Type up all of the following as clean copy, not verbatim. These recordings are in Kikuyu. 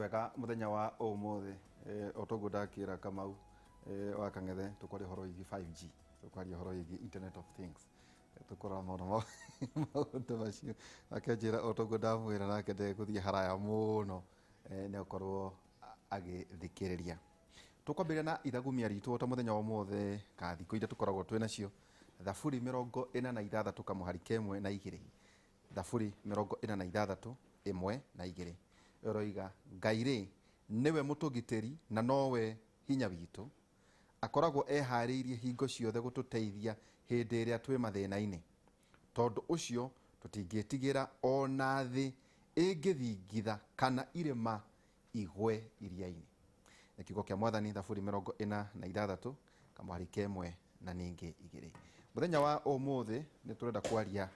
Andũ ega, mũthenya wa ũmũthĩ, o toguo ndakĩra Kamau wa Kang'ethe, tũkwaria ũhoro wĩgiĩ 5G, tũkwaria ũhoro wĩgiĩ Internet of Things, tũkũrora mũno maũndũ macio. Akanjĩra o toguo ndamwĩra nake ndegũthiĩ haraya mũno, nĩ egũkorwo agĩthikĩrĩria. Tũkwambĩrĩria na ithagumia ritũ ta mũthenya wa ũmũthĩ ka thikũ iria tũkoragwo twĩ nacio, Thaburi 46 kamũhari ka 1 na 2. Thaburi 46, 1 na 2 ĩroiga, Ngai-rĩ, nĩwe mũtũgitĩri na nowe hinya witũ, akoragwo ehaarĩirie hingo ciothe gũtũteithia hĩndĩ ĩrĩa twĩ mathĩna-inĩ. Tondũ ũcio tũtingĩĩtigĩra o na thĩ ĩngĩthingitha kana irĩma igwe iria-inĩ. Nĩ kiugo kĩa Mwathani, Thaburi 46, kamũhari ka 1 na ningĩ 2. Mũthenya wa ũmũthĩ nĩ tũrenda kwaria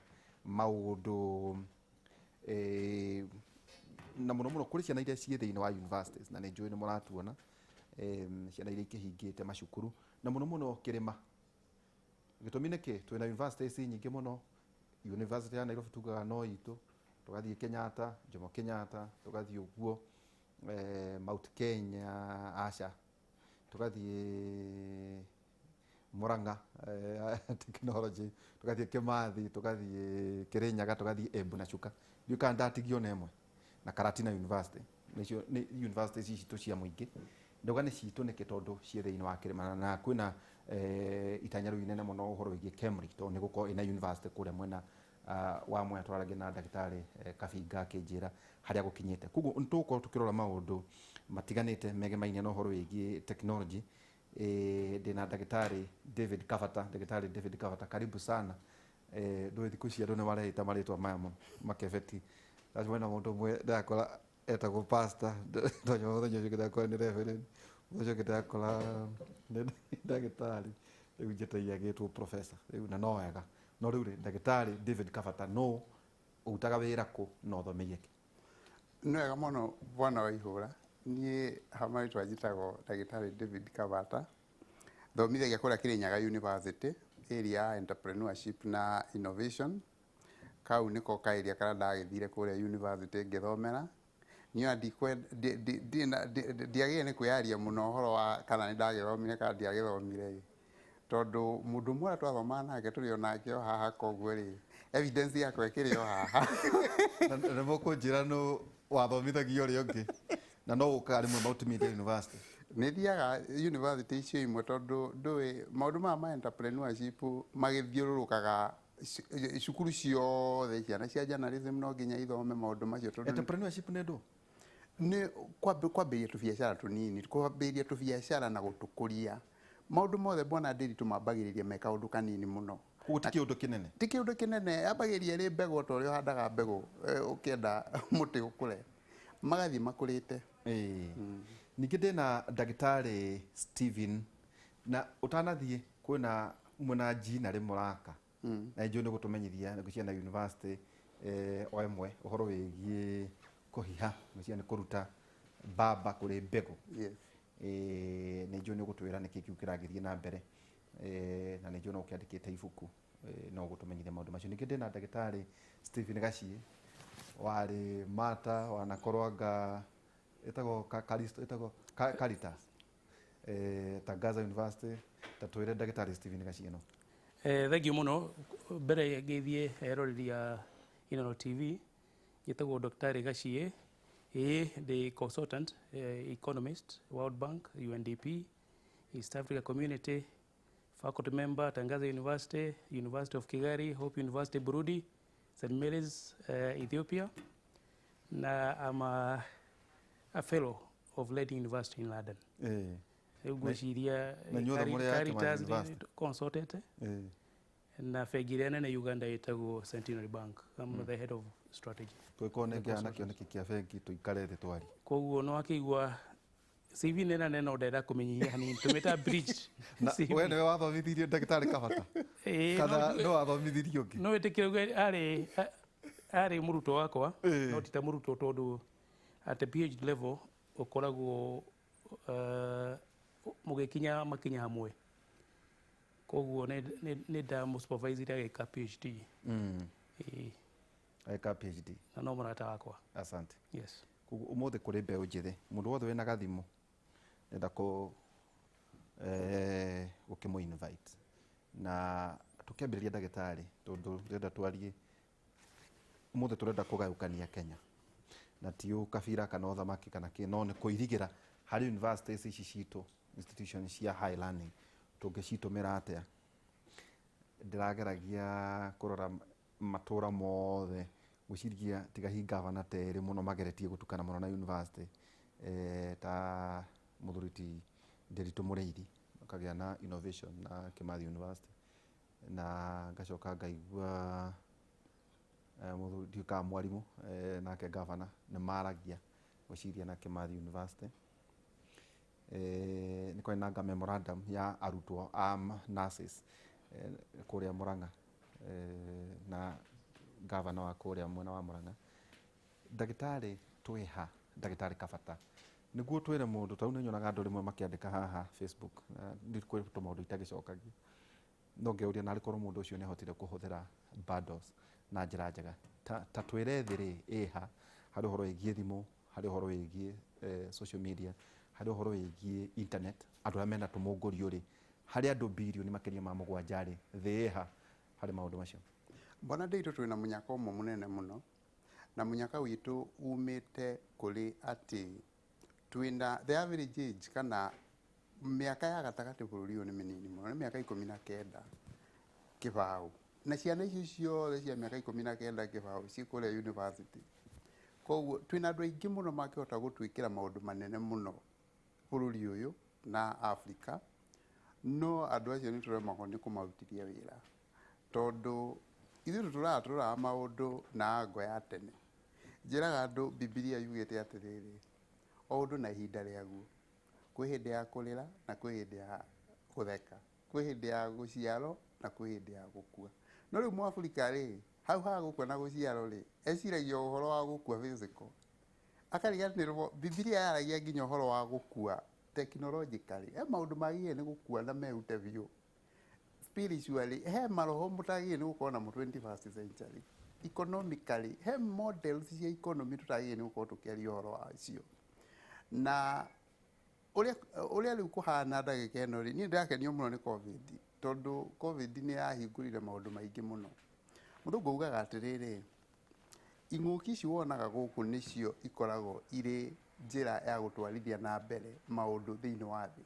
maũndũ na mũno mũno kũrĩ ciana iria ciĩ thĩinĩ wa universities, na nĩ njũĩ nĩ mũratuona, ciana iria ikĩhingĩte macukuru na mũno mũno kĩrĩma. Gĩtũmi nĩ kĩ? Twĩna universities nyingĩ mũno. University ya Nairobi tugaga no itũ, tũgathiĩ Kenyatta, Jomo Kenyatta, tũgathiĩ ũguo Mount Kenya, aca, tũgathiĩ Murang'a technology, tũgathiĩ Kimathi, tũgathiĩ Kirinyaga, tũgathiĩ Embu na Chuka. Ndiũĩ kana ndatigia ona ĩmwe. Na Karatina University. Nĩcio nĩ university ici citũ cia mũingĩ. Ndauga nĩ citũ nĩkĩ? Tondũ ciĩ thĩinĩ wa kĩrĩma na kwĩna itanya rĩu inene mũno ũhoro wĩgiĩ KEMRI, tondũ nĩ gũkorwo ĩna university kũrĩa mwena wa Mwea. Twaragia na ndagĩtarĩ Kabinga akĩnjĩra harĩa gũkinyĩte. Koguo nĩ tũgũkorwo tũkĩrora maũndũ matiganĩte megemainie na ũhoro wĩgiĩ technology. Ndĩna ndagĩtarĩ David Kabata. Ndagĩtarĩ David Kabata, karibu sana. Ndũĩ thikũ ici andũ nĩ mareĩta marĩtwa maya mũno makebeti. Ndacemania na mũndũ ũmwe ndakora etagwo pastor, ndonya mũthenya ũcio ũngĩ ndakora nĩ reverend, mũthenya ũcio ũngĩ ndakora nĩ ndagĩtarĩ, rĩu njetereire agĩtwo professor rĩu, na no wega. No rĩu rĩ, ndagĩtarĩ David Kabata nũ, ũrutaga wĩra kũ na ũthomeire kĩ? Nĩ wega mũno bwana wa ihũra, niĩ ha marĩtwa njĩtagwo ndagĩtarĩ David Kabata, thomithagia kũrĩa Kĩrĩnyaga University, area ya entrepreneurship na innovation. Kau nĩko ka area karĩa ndagĩthire kũrĩa university ngĩthomera. Niĩ ona ndiagĩrĩire nĩ kwĩyaria mũno ũhoro wa kana nĩ ndagĩthomire kana ndiagĩthomire ĩ, tondũ mũndũ ũmwe ũrĩa twathomaga nake tũrĩ o nake o haha, koguo rĩ, evidence yakwa ĩkĩrĩ o haha. Na nĩ mũkũnjĩra nũ wathomithagia ũrĩa ũngĩ, na no ũkaga rĩmwe Multimedia University? Nĩ thiaga university icio imwe, tondũ ndũĩ maũndũ maya ma entrepreneurship magĩthiũrũrũkaga cukuru ciothe. Ciana cia journalism no nginya ithome maũndũ macio tondũ Entrepreneurship nĩ ndũ? Nĩ kwambĩrĩria tũbiacara tũnini, kwambĩrĩria tũbiacara na gũtũkũria. Maũndũ mothe, bwana Ndĩri, tũmambagĩrĩria me kaũndũ kanini mũno. Koguo ti kĩũndũ kĩnene? Ti kĩũndũ kĩnene, yambagĩrĩria ĩrĩ mbegũ, o ta ũrĩa ũhandaga mbegũ ũkĩenda mũtĩ ũkũre, magathiĩ makũrĩte. Ĩĩ. Ningĩ ndĩna ndagĩtarĩ Stephen, na ũtanathiĩ kwĩna mwĩna njina rĩmũraka na njũĩ nĩ gũtũmenyithia nĩ ciana university o ĩmwe ũhoro wĩgiĩ kũhiha, ngwĩciria nĩ kũruta mbamba kũrĩ mbegũ. Nĩ njũĩ nĩ ũgũtwĩra nĩkĩ kĩu kĩragĩthiĩ na mbere, na nĩ njũĩ no ũkĩandĩkĩte ibuku, no ũgũtũmenyithia maũndũ macio. Ningĩ ndĩna ndagĩtarĩ Stephen Gaciĩ, warĩ Mata, wanakorwo anga ĩtagwo Caristo, ĩtagwo Caritas, Tangaza University. Ta twĩre, ndagĩtarĩ Stephen Gaciĩ no. Thank you mũno. Mbere ngĩthiĩ eroreri a Inooro TV, njĩtagwo Dr. Gaciĩ. Ĩĩ ndĩ consultant economist, World Bank, UNDP, East Africa Community, faculty member, Tangaza University, University of Kigali, Hope University Burundi, St. Mary's Ethiopia, na I'm a fellow of Reading University in London. Rĩu ngwĩciria Na inyuothe mũrĩ a Kimathi Caritas University? Consultant na bengi ĩrĩa nene Uganda ĩtagwo Centenary Bank. I'm the head of strategy. Tũgĩkorwo nĩ ngĩana kĩoneki kĩa bengi, tũikare thĩ twari. Koguo nĩ wakĩigua CV nĩ nene, no ndenda kũmĩnyihia hanini, tũmĩta bridge Na CV. we nĩwe wathomithirie ndagĩtarĩ Kabata Ĩĩ, kana no nĩ wathomithirie ũngĩ? No wĩtĩkĩre uge arĩ mũrutwo wakwa, no ti ta mũrutwo, tondũ at the PhD level ũkoragwo mũgĩkinya makinya hamwe, koguo nĩ ndamũ-supervisire agĩka PhD. Ĩĩ. Agĩka PhD. Na no mũrata wakwa. Asante. Yes. Koguo ũmũthĩ kũrĩ mbeũ njĩthĩ, mũndũ wothe wĩna gathimũ ndĩrenda kũ gũkĩmũ invite na tũkĩambĩrĩria ndagĩtarĩ, tondũ ndĩrenda twarie ũmũthĩ, tũrenda kũgayũkania Kenya na ti ũkabira kana ũthamaki kana kĩ, no nĩ kũirigĩra harĩ universities ici citũ, institution cia high learning, tũngĩcitũmĩra atĩa. Ndĩrageragia kũrora matũra mothe, gwĩciria tiga hihi gavana ta erĩ mũno mageretie gũtukana mũno na university, ta mũthuri ti Nderitu Mũrĩithi akagĩa na innovation na Kimathi University, na ngacoka ngaigua mũthuri ndiũĩ kana mwarimũ nake gavana nĩ maragia gwĩciria na Kimathi University. Nĩ kwarĩ na memorandum ya arutwo a nurses kũrĩa Murang'a na gavana wa kũrĩa mwena wa Murang'a. Ndagĩtarĩ, twĩha ndagĩtarĩ Kabata nĩguo twĩre mũndũ tau nĩ nyonaga andũ rĩmwe makĩandĩka haha Facebook, na kwĩ tũmaũndũ itagĩcokagia, no ngeuria narĩ korwo mũndũ ũcio nĩ ahotire kũhũthĩra bundles na njĩra njega. Ta twĩre thĩ rĩ ĩha harĩ ũhoro wĩgiĩ thimũ, harĩ ũhoro wĩgiĩ social media, harĩ ũhoro wĩgiĩ internet, andũ arĩa mena tũmũngũrio rĩ, harĩ andũ birioni makĩria ma 7 rĩ, thĩ ĩha harĩ maũndũ macio? Mbona nditũ twĩna mũnyaka ũmwe mũnene mũno, na mũnyaka witũ umĩte kũrĩ atĩ twĩna the average age kana mĩaka ya gatagatĩ bũrũri ũyũ nĩ mĩnini mũno, nĩ mĩaka 19 kĩbaũ, na ciana icio ciothe cia mĩaka 19 kĩbaũ ciĩ kũrĩa university. Koguo twĩna andũ aingĩ mũno mangĩhota gũtwĩkĩra maũndũ manene mũno bũrũri ũyũ na Africa, no andũ acio nĩ tũremagwo nĩ kũmarutithia wĩra, tondũ ithuĩ tũtũraga tũroraga maũndũ na ango ya tene. Njĩraga andũ Bibilia yugĩte atĩrĩrĩ, o ũndũ na ihinda rĩaguo. Kwĩ hĩndĩ ya kũrĩra na kwĩ hĩndĩ ya gũtheka, kwĩ hĩndĩ ya gũciarwo na kwĩ hĩndĩ ya gũkua. No rĩu Mũabirika rĩ, hau ha gũkua na gũciarwo rĩ, eciragia ũhoro wa gũkua physical, akariganĩrwo Bibilia yaragia nginya ũhoro wa gũkua technologically. He maũndũ magĩrĩire nĩ gũkua na merute biũ spiritually, he maroho mũtagĩrĩire nĩ gũkorwo namo 21st century. Economically, he models cia economy tũtagĩrĩire nĩ gũkorwo tũkĩaria ũhoro wacio. Na ũrĩa rĩu kũhana ndagĩka ĩno rĩ, niĩ ndĩrakenio mũno nĩ COVID, tondũ COVID nĩ yahingũrire maũndũ maingĩ mũno. Mũthũngũ augaga atĩrĩrĩ, ing'ũki ici wonaga gũkũ nĩcio ikoragwo irĩ njĩra ya gũtwarithia na mbere maũndũ thĩinĩ wa thĩ.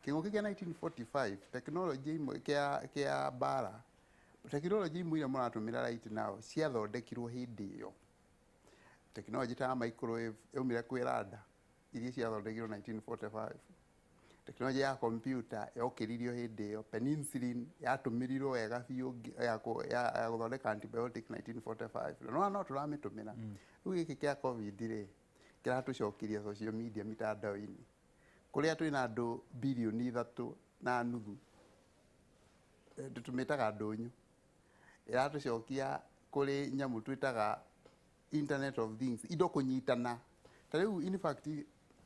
Kĩng'ũki kĩa 1945, tekinoronjĩ imwe kĩa mbara, tekinoronjĩ imwe iria mũratũmĩra right now ciathondekirwo hĩndĩ ĩyo. Tekinoronjĩ ta ya microwave yaumire kwĩ Rada iria ciathondekirwo 1945. Tekinoronjĩ ya computer yokĩririo hĩndĩ ĩyo. Penicillin yatũmĩrirwo wega biũ ya gũthondeka antibiotic 1945, na no tũramĩtũmĩra rĩu. Gĩkĩ kĩa COVID rĩ, kĩratũcokirie social media, mitandao-inĩ, kũrĩa twĩna andũ 3.5 birioni, tũmĩtaga ndũnyũ. Ĩratũcokia kũrĩ nyamũ twĩtaga internet of things, indo kũnyitana. Ta rĩu in fact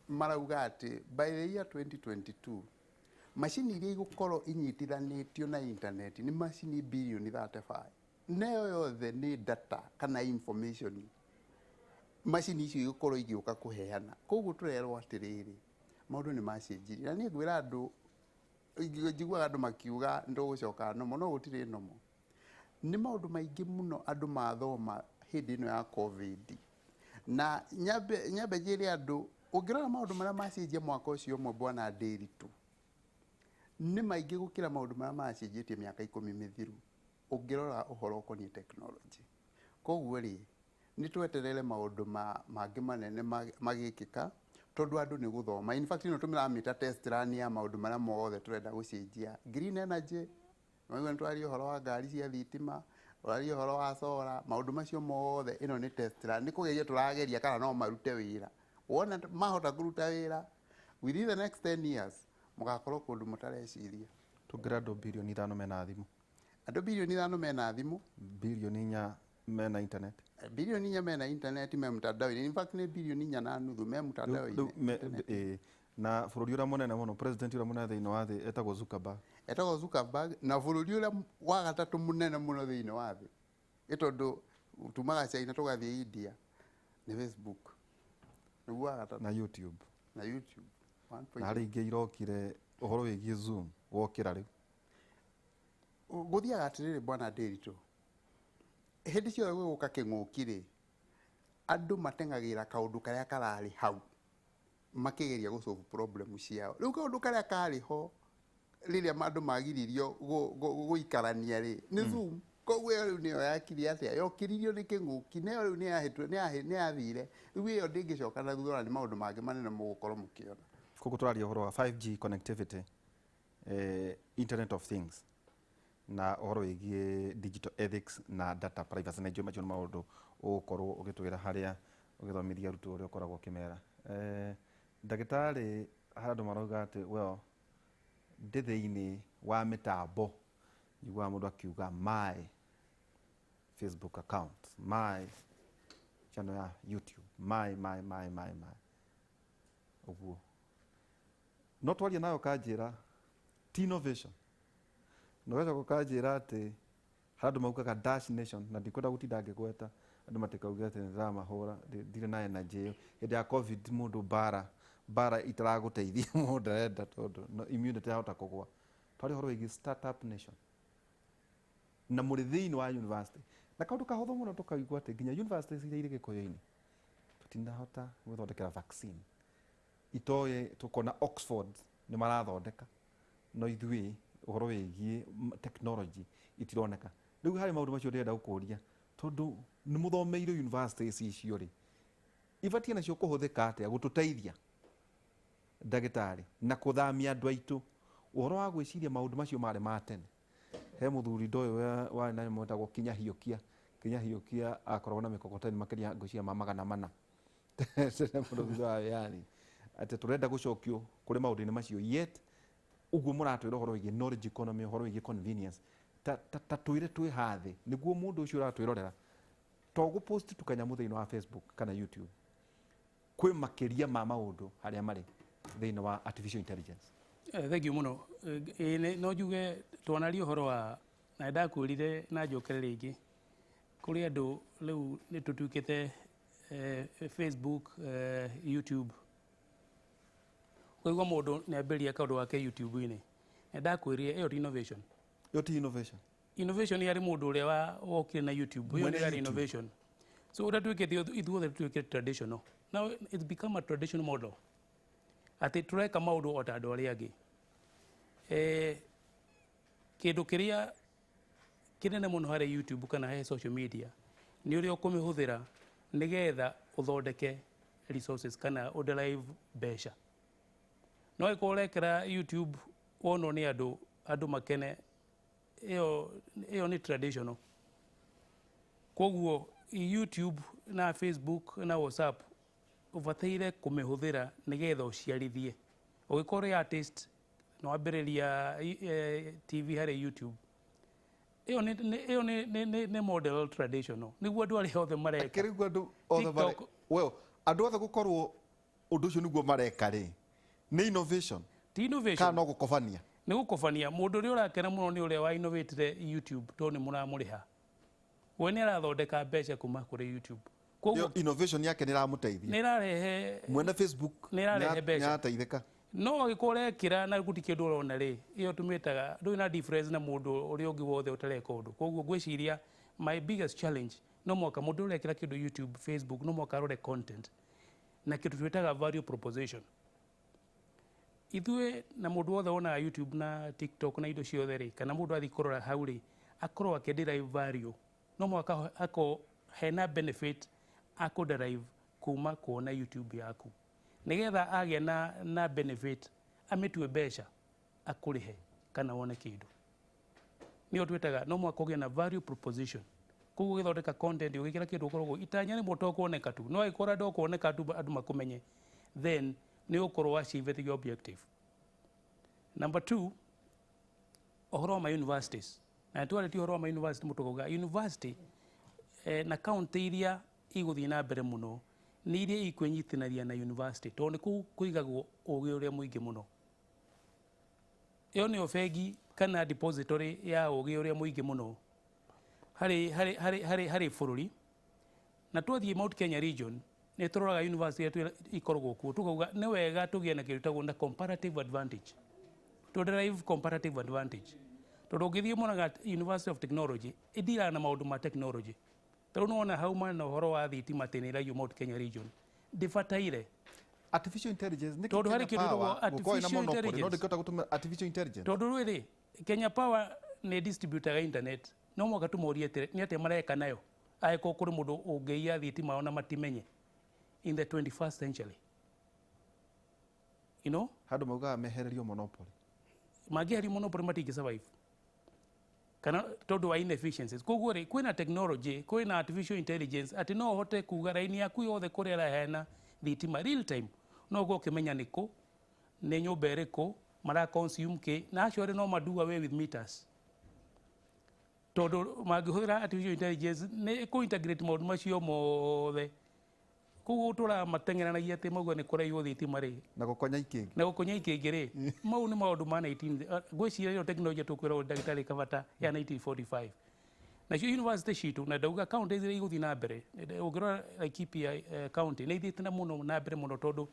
marauga atĩ by the year 2022 macini iria igũkorwo inyitithanĩtio na internet nĩ macini 35 birioni, nayo yothe nĩ data kana information macini icio igũkorwo igĩũka kũheana. Koguo tũrerwo atĩrĩrĩ, maũndũ nĩ macenjirie. Na niĩ ngwĩra andũ, njiguaga andũ makiuga nĩ tũgũcoka nomo, no gũtirĩ nomo. Nĩ maũndũ maingĩ mũno andũ mathoma hĩndĩ ĩno ya COVID. Na nyambe njĩre andũ, ũngĩrora maũndũ marĩa macenjia mwaka ũcio ũmwe, bwana Ndĩritũ, nĩ maingĩ gũkĩra maũndũ marĩa macenjetie mĩaka 10 mĩthiru, ũngĩrora ũhoro ũkoniĩ technology. Koguo rĩ, nĩ tweterere maũndũ mangĩ manene magĩkĩka, tondũ andũ nĩ gũthoma. In fact ĩno tũmĩramĩta test run ya maũndũ marĩa mothe tũrenda gũcenjia. Green energy, nĩwaigua nĩ twaria ũhoro wa ngari cia thitima, ũraria ũhoro wa solar, maũndũ macio mothe ĩno nĩ test run, nĩ kũgeria tũrageria kana no marute wĩra. Wona mahota kũruta wĩra, within the next 10 years mũgakorwo kũndũ mũtareciria. Tũngĩra andũ 5 birioni mena thimũ. Andũ 5 birioni mena thimũ. 4 birioni mena internet. 4 birioni mena internet, me mtandao-inĩ. In fact nĩ 4.5 birioni me mtandao-inĩ. Rĩu na bũrũri ũrĩa mũnene mũno, president ũrĩa mũnene thĩinĩ wa thĩ etagwo Zuckerberg. Etagwo Zuckerberg. Na bũrũri ũrĩa wa gatatũ mũnene mũno thĩinĩ wa thĩ, ĩ tondũ tumaga China tũgathiĩ India, nĩ Facebook. Nĩguo wa gatatũ. Na YouTube. Na YouTube. Na harĩ ingĩ irokire, ũhoro wĩgiĩ Zoom wokĩra rĩu. Gũthiaga atĩrĩrĩ, bwana Ndĩritũ, hĩndĩ ciothe gwĩgũka kĩng'ũki rĩ, andũ mateng'agĩra kaũndũ karĩa kararĩ hau makĩgeria gũ solve problem ciao. Rĩu kaũndũ karĩa karĩ ho rĩrĩa andũ magiririo gũikarania rĩ, nĩ Zoom. Koguo ĩyo rĩu nĩyo yakire atĩa, yokĩririo nĩ kĩng'ũki, na ĩyo rĩu nĩ yathire. Rĩu ĩyo ndĩngĩcoka na thutha, ona nĩ maũndũ mangĩ manene mũgũkorwo mũkĩona. Koguo tũraria ũhoro wa 5G connectivity, Internet of Things na ũhoro wĩgiĩ digital ethics na data privacy, na njũĩ macio nĩ maũndũ ũgũkorwo ũgĩtwĩra harĩa ũgĩthomithia arutwo ũrĩa ũkoragwo ũkĩmera. Ndagĩtarĩ, harĩ andũ marauga atĩ, well, ndĩ thĩinĩ wa mĩtambo, njiguaga mũndũ akiuga my Facebook account, my channel ya YouTube, my my my my my ũguo. No twaria nawe ũkanjĩra ti innovation, na ũgacoka ũkanjĩra atĩ harĩ andũ maugaga Dash Nation, na ndikwenda gũtinda ngĩgweta andũ matikauge atĩ nĩndĩramahũra. Ndirĩ na energy ĩyo. Hĩndĩ ya COVID mũndũ mbara mbara itaragũteithia mũndũ arenda, tondũ no immunity yahota kũgwa. Twaria ũhoro wĩgiĩ Startup Nation na mũrĩ thĩinĩ wa university, na kaũndũ kahũthũ mũno tũkaigua atĩ nginya university iria irĩ Gĩkũyũ-inĩ tũtinahota gwĩthondekera vaccine itoĩ. Tũkona Oxford nĩ marathondeka, no ithuĩ ũhoro wĩgiĩ technology itironeka. Rĩu harĩ maũndũ macio ndĩrenda gũkũria, tondũ nĩ mũthomeire universities icio rĩ, ibatiĩ nacio kũhũthĩka atĩa gũtũteithia, ndagĩtarĩ, na kũthamia andũ aitũ ũhoro wa gwĩciria maũndũ macio marĩ ma tene? He mũthuri ndoĩ warĩ na nyamũ ĩtagwo Kinya Hiũkia. Kinya Hiũkia akoragwo na mĩkokoteni makĩria, ngwĩciria ma 400 tene mũno thutha wa wĩyathi, atĩ tũrenda gũcokio kũrĩ maũndũ-inĩ macio. Yet ũguo mũratwĩra ũhoro wĩgiĩ knowledge economy, ũhoro wĩgiĩ convenience, ta twĩre twĩ hathĩ nĩguo mũndũ ũcio ũratwĩrorera to gũpost tu kanyamũ thĩinĩ wa Facebook kana YouTube, kwĩ makĩria ma maũndũ harĩa marĩ thĩinĩ wa artificial intelligence. Thank you mũno. No njuge twanaria ũhoro wa na ndakwĩrire na njokere rĩngĩ kũrĩ andũ rĩu nĩ tũtuĩkĩte Facebook, YouTube. Ũkaigua mũndũ nĩ ambĩrĩria kaũndũ gake YouTube-inĩ, na ndakwĩrire ĩyo ti innovation. Ĩyo ti innovation. Innovation yarĩ mũndũ ũrĩa wokire na YouTube ĩyo. Mwene nĩ yarĩ YouTube. Innovation. So ũrĩa tuĩkĩte ithuothe tuĩkĩte traditional. Now it's become a traditional model atĩ tũreka maũndũ o ta andũ arĩa angĩ. Kĩndũ kĩrĩa kĩnene mũno harĩ YouTube kana he social media nĩ ũrĩa ũkũmĩhũthĩra nĩgetha ũthondeke resources kana ũderive mbeca. No ĩkorwo ũrekĩra YouTube wonwo nĩ andũ, andũ makene, ĩyo nĩ traditional. Koguo YouTube na Facebook na WhatsApp ũbataire kũmĩhũthĩra nĩgetha ũciarithie. Ũgĩkorwo ũrĩ artist na wambĩrĩria TV harĩ YouTube, ĩyo nĩ model traditional, nĩguo andũ arĩa othe mareka. Kĩrĩu andũ othe TikTok. Well, andũ othe gũkorwo ũndũ ũcio nĩguo mareka rĩ, nĩ innovation Ti innovation. Kana no gũkobania? Nĩ gũkobania. Mũndũ ũrĩa ũrakena mũno nĩ ũrĩa wa innovatire YouTube, tondũ nĩ mũramũrĩha. We nĩ arathondeka mbeca kuma kũrĩ YouTube, koguo Ĩyo innovation yake nĩ ĩramũteithia. Nĩ ĩrarehe Mwene Facebook nĩ ĩrarehe mbeca. Nĩ arateithĩka. No angĩkorwo ũrekĩra na gũtirĩ kĩndũ ũrona rĩ, ĩyo tũmĩtaga ndũrĩ na difference na mũndũ ũrĩa ũngĩ wothe ũtareka ũndũ. Koguo ngwĩciria my biggest challenge, no mũhaka mũndũ ũrekĩra kĩndũ YouTube, Facebook, no mũhaka arore content na kĩndũ twĩtaga value proposition. Ithuĩ na mũndũ wothe wonaga YouTube na TikTok na indo ciothe rĩ, kana mũndũ athiĩ kũrora hau rĩ, akorwo akĩderive value. No mũhaka akorwo hena benefit akũderive kuma kuona YouTube yaku, nĩgetha agĩa na benefit amĩtue mbeca akũrĩhe kana wone kĩndũ. Nĩyo twĩtaga no mũhaka ũgĩe na value proposition. Koguo ũgĩthondeka content, ũgĩkĩra kĩndũ, ũkoragwo itanya rĩmwe to kuoneka tu. No angĩkorwo andũ kuoneka tu, andũ makũmenye, then nĩ ũgũkorwo achieve your objective. Number two, ũhoro wa ma universities, na nĩtwarĩtie ũhoro wa ma university, mũtũkauga university na county iria igũthiĩ na mbere mũno nĩ iria ikwĩnyitithanagia na university, tondũ nĩ kũu kũigagwo ũgĩ ũrĩa mũingĩ mũno. Ĩyo nĩyo bengi kana depository ya ũgĩ ũrĩa mũingĩ mũno harĩ bũrũri. Na twathiĩ Mount Kenya region, Nĩ tũroraga university iria ikoragwo kuo, tukauga nĩ wega tũgĩe na kĩndũ gĩtagwo na comparative advantage, to derive comparative advantage, tondũ ũngĩthiĩ monaga University of Technology ĩndiraga na maũndũ ma technology. Tarĩu nĩwona hau mana ũhoro wa thitima atĩ nĩ ĩraiywo Mount Kenya region, ndĩbataire. Artificial intelligence nĩ Tondũ harĩ kĩndũ gĩtagwo artificial monopoly no intelligence. Ndĩngĩhota gũtũmĩra artificial intelligence. Tondũ rĩrĩ, Kenya Power nĩ distributaga internet, no mũhaka tũmorie atĩrĩ, nĩ atĩa mareka nayo angĩkorwo kũrĩ mũndũ ũngĩiya thitima ona matimenye in the 21st century? Handũ maugaga mehererio monopoly. Mangĩeherio monopoly matingĩ survive kana tondũ wa inefficiencies. Koguo rĩ, kwĩna technology, kwĩna artificial intelligence atĩ no ũhote kuga raini yaku yothe kũrĩa ĩraheana thitima real time, no ũkorwo ũkĩmenya nĩ kũ, nĩ nyũmba ĩrĩkũ mara consume kĩ, na acio arĩ no ma do away with meters, tondũ mangĩhũthĩra artificial intelligence nĩ kũ integrate maũndũ macio mothe. Koguo tũraga mateng'eranagia atĩ mauga nĩ kũraiywo thitima rĩ na gũkonya ikĩngĩ. Na gũkonya ikĩngĩ rĩ, mau nĩ maũndũ ma 19 ngwĩciria ĩyo technology tũkwĩrwo ndagĩtarĩ Kabata ya 1945. Nacio university citũ na ndauga county iria igũthiĩ na mbere, ũngĩrora Laikipia county nĩ ithiĩte na mũno na mbere mũno, tondũ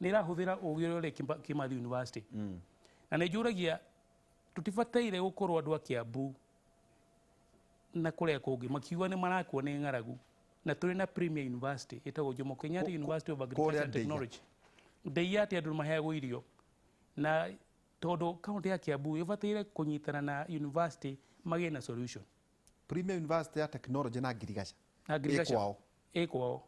nĩ ĩrahũthĩra ũgĩ ũrĩa ũrĩ Kimathi University. Na nĩ njũragia, tũtibataire gũkorwo andũ a Kiambu na kũrĩa kũngĩ makiuga nĩ marakua nĩ ng'aragu, na tũrĩ na premier university ĩtagwo Jomo Kenyatta University of Agriculture and Ndeia. Technology Ndeia, atĩ andũ maheagwo irio, na tondũ kaunti ya Kiambu ĩbataire kũnyitana na university magĩe na solution. Premier University ya Technology na Ngirigaca. Na Ngirigaca. Ĩ kwao. Ĩ kwao.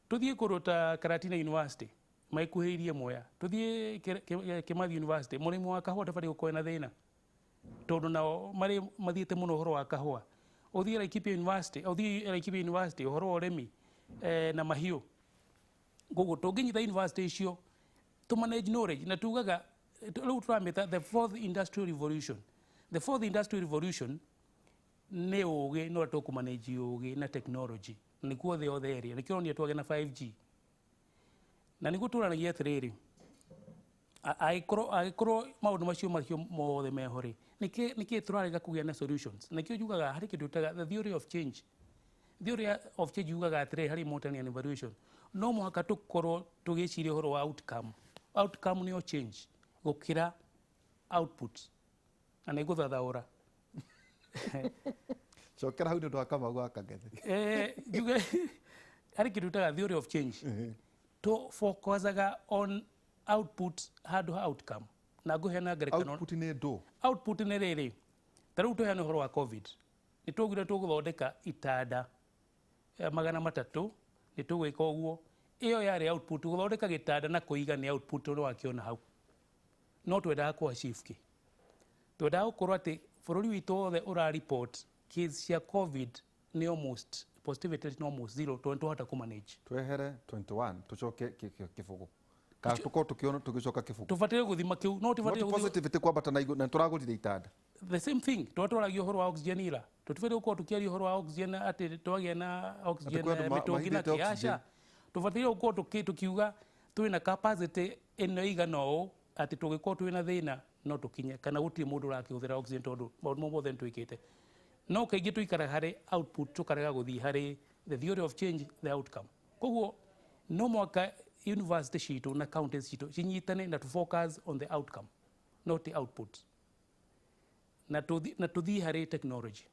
Tũthiĩ kũndũ ta Karatina University, maikuhĩrĩirie Mwea, tũthiĩ Kimathi University, mũrĩmi wa kahũa ndabatiĩ gũkorwo na thĩna, tondũ nao marĩ mathiĩte mũno ũhoro wa kahũa. Ũthiĩ Laikipia University, ũthiĩ Laikipia University, ũhoro wa ũrĩmi na mahiũ. Koguo tũngĩnyita university icio to manage knowledge, na tugaga rĩu tũramĩta the fourth industrial revolution. The fourth industrial revolution nĩ ũgĩ, no tũkũmanage ũgĩ na technology, na nĩkuo thĩ yothe ĩrĩ. Nĩkĩo ũronire twagĩa na 5G, na nĩguo tũranagia atĩrĩrĩ, angĩkorwo maũndũ macio mothe meho rĩ, nĩkĩ tũrarega kũgĩa na solutions? Nĩkĩo njugaga harĩ kĩndũ twĩtaga the theory of change. Theory of change yugaga atĩrĩrĩ, harĩ monitoring and evaluation no mũhaka tũkorwo tũgĩciria ũhoro wa outcome. Outcome nĩyo change gũkĩra output, na nĩ ngũthathaũra. Cokera hau nĩ ũndũ wa Kamau wa Kang'ethe. Njuge harĩ kĩndũ twĩtaga theory of change, to focusaga on output handũ ha outcome, na ngũheana ngerekano. Output nĩ ndũ? Output nĩ rĩrĩ, ta rĩu tũheane ũhoro wa COVID, nĩ twaugire tũgũthondeka itanda 300, nĩ tũgwĩka ũguo. Ĩyo yarĩ output. Gũthondeka gĩtanda na kũiga nĩ output, nĩ wakĩona hau. No twendaga kũ achieve kĩ? Twendaga gũkorwo atĩ bũrũri witũ wothe ũra report case cia COVID nĩ almost positivity rate nĩ almost zero, tondũ nĩ twahota kũ manage. Twehere 21 tucoke kĩbũgũ, kana tũkorwo tũkĩona tũgĩcoka kĩbũgũ. Tũbataire gũthima kĩu, no Not tũbataire gũthima positivity kwambata na igũrũ, na tũragũrire itanda. The same thing twatwaragia ũhoro wa oxygen ira, tũtibataire gũkorwo tũkĩaria ũhoro wa oxygen atĩ twagĩa na oxygen Atĩ kwĩ andũ mĩtũngi na mahithĩte oxygen. kĩaca. Tũbataire gũkorwo tũkiuga twĩna capacity ĩno ĩigana ũũ, atĩ tũngĩkorwo twĩna thĩna no tũkinye, kana gũtirĩ mũndũ ũrakĩhũthĩra oxygen, tondũ maũndũ mau mothe nĩ twĩkĩte. No kaingĩ tũikaraga harĩ output, tũkarega gũthiĩ harĩ the theory of change, the outcome. Koguo no mwaka university citũ na counties citũ cinyitane na to focus on the outcome, not the output, na tũthiĩ harĩ technology,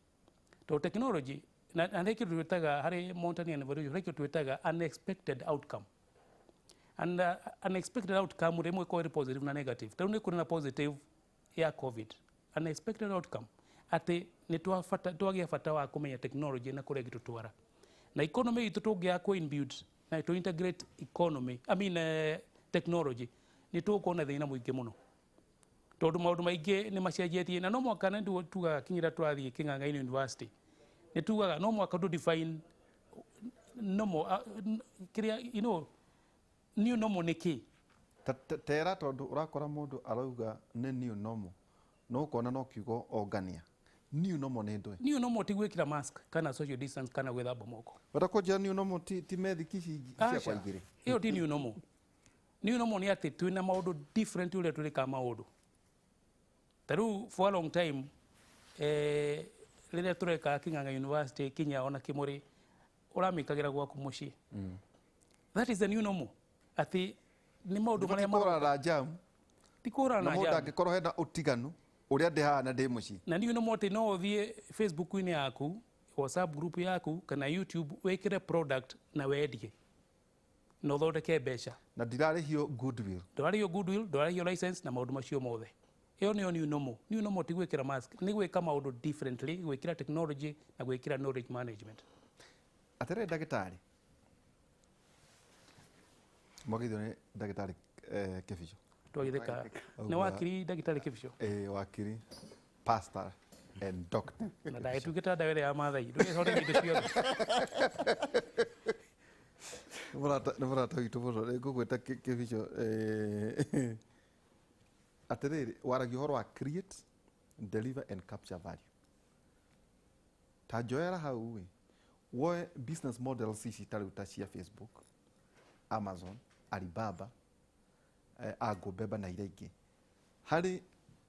tondũ technology na harĩ kĩndũ twĩtaga harĩ monitoring and evaluation, harĩ kĩndũ twĩtaga unexpected outcome. And unexpected outcome rĩmwe ĩkorwo ĩrĩ positive na negative. Tarĩu nĩ kũrĩ na positive ya COVID unexpected outcome, atĩ nĩ twagĩa bata wa kũmenya technology na kũrĩa ĩngĩtũtwara na economy itũ. Tũngĩaga kũ inbuild na to integrate economy, I mean technology, nĩ tũgũkorwo na thĩna mũingĩ mũno, tondũ maũndũ maingĩ nĩ macenjetie. Na no mwaka nĩ tugaga kinyĩra tũrathiĩ Kĩng'ang'a-inĩ University, nĩ tugaga no mwaka tũ define normal, kĩrĩa new normal nĩ kĩ. Tera, tondũ ũrakora mũndũ arauga nĩ new normal, no ũkona no kiugo ongania. New normal nĩ ndũĩ? New normal ti gwĩkĩra mask kana social distance kana gwĩthamba moko. Wenda kũnjĩra new normal ti methiki ici ciakwa Aca. igĩrĩ? Ĩyo ti new normal. New normal nĩ atĩ twĩna maũndũ different ũrĩa tũrĩkaga maũndũ. Ta rĩu for a long time, rĩrĩa tũreka Kĩng'ang'a University kinya ona Kĩmũrĩ, ũramĩkagĩra gwaku mũciĩ. That is the new normal, atĩ nĩ maũndũ marĩa kũrana na jam. Ti kũrana na na mũndũ jam. Angĩkorwo hena ũtiganu ũrĩa ndĩ haha na ndĩ mũciĩ. Na new normal atĩ no ũthiĩ Facebook-inĩ yaku, WhatsApp group yaku kana YouTube, wĩkĩre product na wendie na ũthondeke mbeca. Na ndirarĩhio goodwill. Ndũrarĩhio goodwill, ndũrarĩhio license na maũndũ macio mothe. Ĩyo nĩyo new normal. New normal ti gwĩkĩra mask, nĩ gwĩka maũndũ differently, gwĩkĩra technology na gwĩkĩra knowledge management. Atĩrĩrĩ ndagĩtarĩ, mwagithio nĩ ndagĩtarĩ Kĩbico. Twagithĩka nĩ wakiri ndagĩtarĩ Kĩbico. Wakiri, pastor and doctor. Na ndagĩtuĩke ta ndawa ĩrĩa ya Maathai, ndũgĩthondeke indo ciothe. Nĩ mũrata witũ mũno, nĩ ngũgwĩta Kĩbico. Atĩrĩrĩ, waragia ũhoro wa create, deliver and capture value. Ta njoera hau ĩ, woe business models ici ta rĩu ta cia Facebook, Amazon, Alibaba, Agobeba na iria ingĩ, harĩ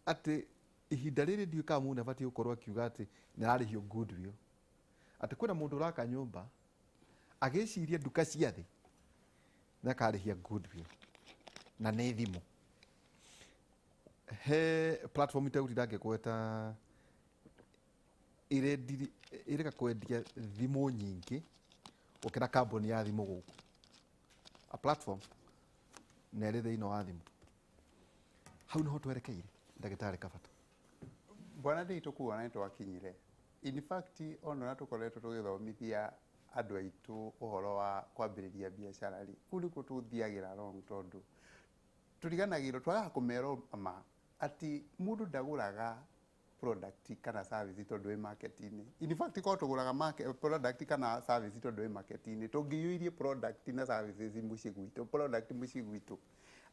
atĩ ihinda rĩrĩ ndiũĩ kana mũndũ abatiĩ gũkorwo akiuga atĩ nĩ ararĩhio goodwill, atĩ kwĩna mũndũ ũraka nyũmba agĩciria nduka cia thĩ nĩ akarĩhia goodwill na nĩ thimũ he platform itegũtinda ngĩgweta ĩreka kwendia thimũ nyingĩ gũkĩra kambuni ya thimũ gũkũ, a platform na ĩrĩ thĩinĩ wa thimũ. Hau nĩho twerekeire, ndagĩtarĩ Kabata? Bwana nditũ, kuona nĩ twakinyire. In fact, ona ũrĩa tũkoretwo tũgĩthomithia andũ aitũ ũhoro wa kwambĩrĩria biacara rĩ, kũu nĩkuo tũthiagĩra wrong, tondũ tũriganagĩrwo twagaga kũmera ma atĩ mũndũ ndagũraga product kana service tondũ wĩ market-inĩ. In fact, korwo tũgũraga product kana service tondũ wĩ market-inĩ, tũngĩiyũirie product na services mũciĩ gwitũ, product mũciĩ gwitũ.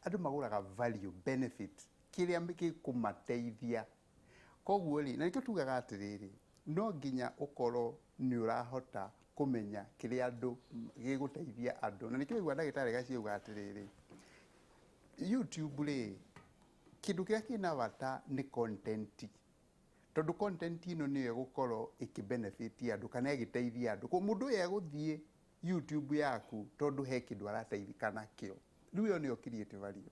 Andũ magũraga value, benefit, kĩrĩa gĩkũmateithia. Koguo rĩ, na nĩkĩo tugaga atĩrĩrĩ, no nginya ũkorwo nĩ ũrahota kũmenya kĩrĩa andũ gĩgũteithia andũ. Na nĩkĩo waigua ndagĩtarĩ Gaciĩ auga atĩrĩrĩ, YouTube rĩ, kĩndũ kĩrĩa kĩna bata nĩ content, tondũ content ĩno nĩyo ĩgũkorwo ĩkĩ-benefit andũ kana ĩgĩteithia andũ. Koguo mũndũ ũyũ egũthiĩ YouTube yaku tondũ he kĩndũ arateithĩka nakĩo. Rĩu ĩyo nĩyo create value.